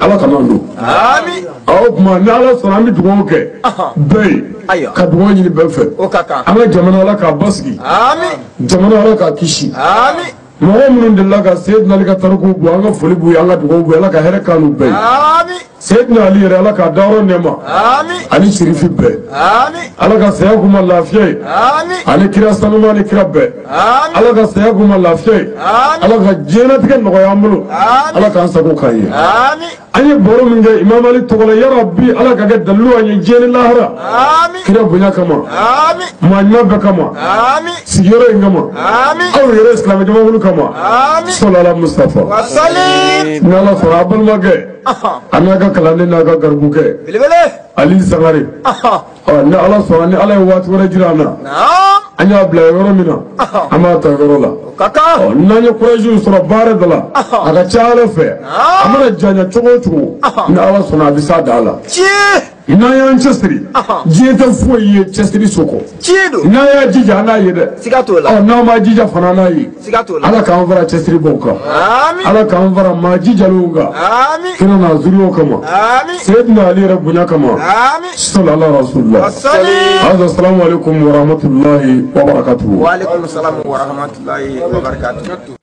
Ala kana don. Ami. O tuma ni Ala sɔnna an bɛ dugawu kɛ bɛɛ ye. Ka dugawu ɲini bɛɛ fɛ. O ka kan. An ka jamana Ala k'a basigi. Ami. Jamana Ala k'a kisi. Ami. Mɔgɔ minnu delila ka Seyidina Ali ka tarikuw bɔ an ka foli b'u ye an ka dugawu b'u ye Ala ka hɛrɛ k'an n'u bɛɛ ye. Ami. Seyidina Ali yɛrɛ Ala k'a dayɔrɔ nɛɛma. Ami. Ani sirifi bɛɛ. Ami. Ala ka saya k'u ma lafiya ye. Ami. Ani kira sanuma ni kira bɛɛ. Ami. Ala ka saya k'u ma lafiya ye. Ami. Ala ka diɲɛlatigɛ nɔgɔya an bolo. Ami. Ala k'an sago k'an ye. Ami. An ye baro min kɛ Imam Ali tɔgɔ la yarabi Ala ka kɛ dalilu an ye diɲɛ ni lahara. Ami. Kira bonya kama. Ami. Maa ɲuman bɛɛ kama. Ami. Sigiyɔrɔ in kama. Ami. Aw yɛrɛ silamɛ jamakulu kama. Ami. Sɔlala Mustafa. Wasalim. Ni Ala sɔnna a balimakɛ. A n'a ka kalanden n'a ka garibukɛ. Belebele. Ali Sangare. Ɔ ni Ala sɔnna ni Ala ye waati wɛrɛ jira an na. Naam. An y'a bila yɔrɔ min na. An b'a ta yɔrɔ la. O ka kan. Ɔ n'an ye courage sɔrɔ baara dɔ la. A ka ca Ala fɛ. A mana janya cogo o cogo. Ni Ala sɔnna a bɛ s'a dan la. Tiɲɛ. N'an y'an cɛsiri. Diɲɛ tɛ foyi ye cɛsiri so kɔ. Tiɲɛ don. N'an y'a jija an n'a ye dɛ. Siga t'o la. Ɔ n'an m'a jija fana an n'a ye. Siga t'o la. Ala k'an fara cɛsiri bɔw kan. Ami. Ala k'an fara maa jijalenw kan. Ami. Kira n'a zuriyaw kama. Ami. Seyidina Ali yɛrɛ bonya kama. Ami. Salala rasulillah. Wasalim. Hada salamu aleykum wa rahmatulahi wa barakatuhu. Wa aleykum salam wa rahmatulahi wa barakatuh.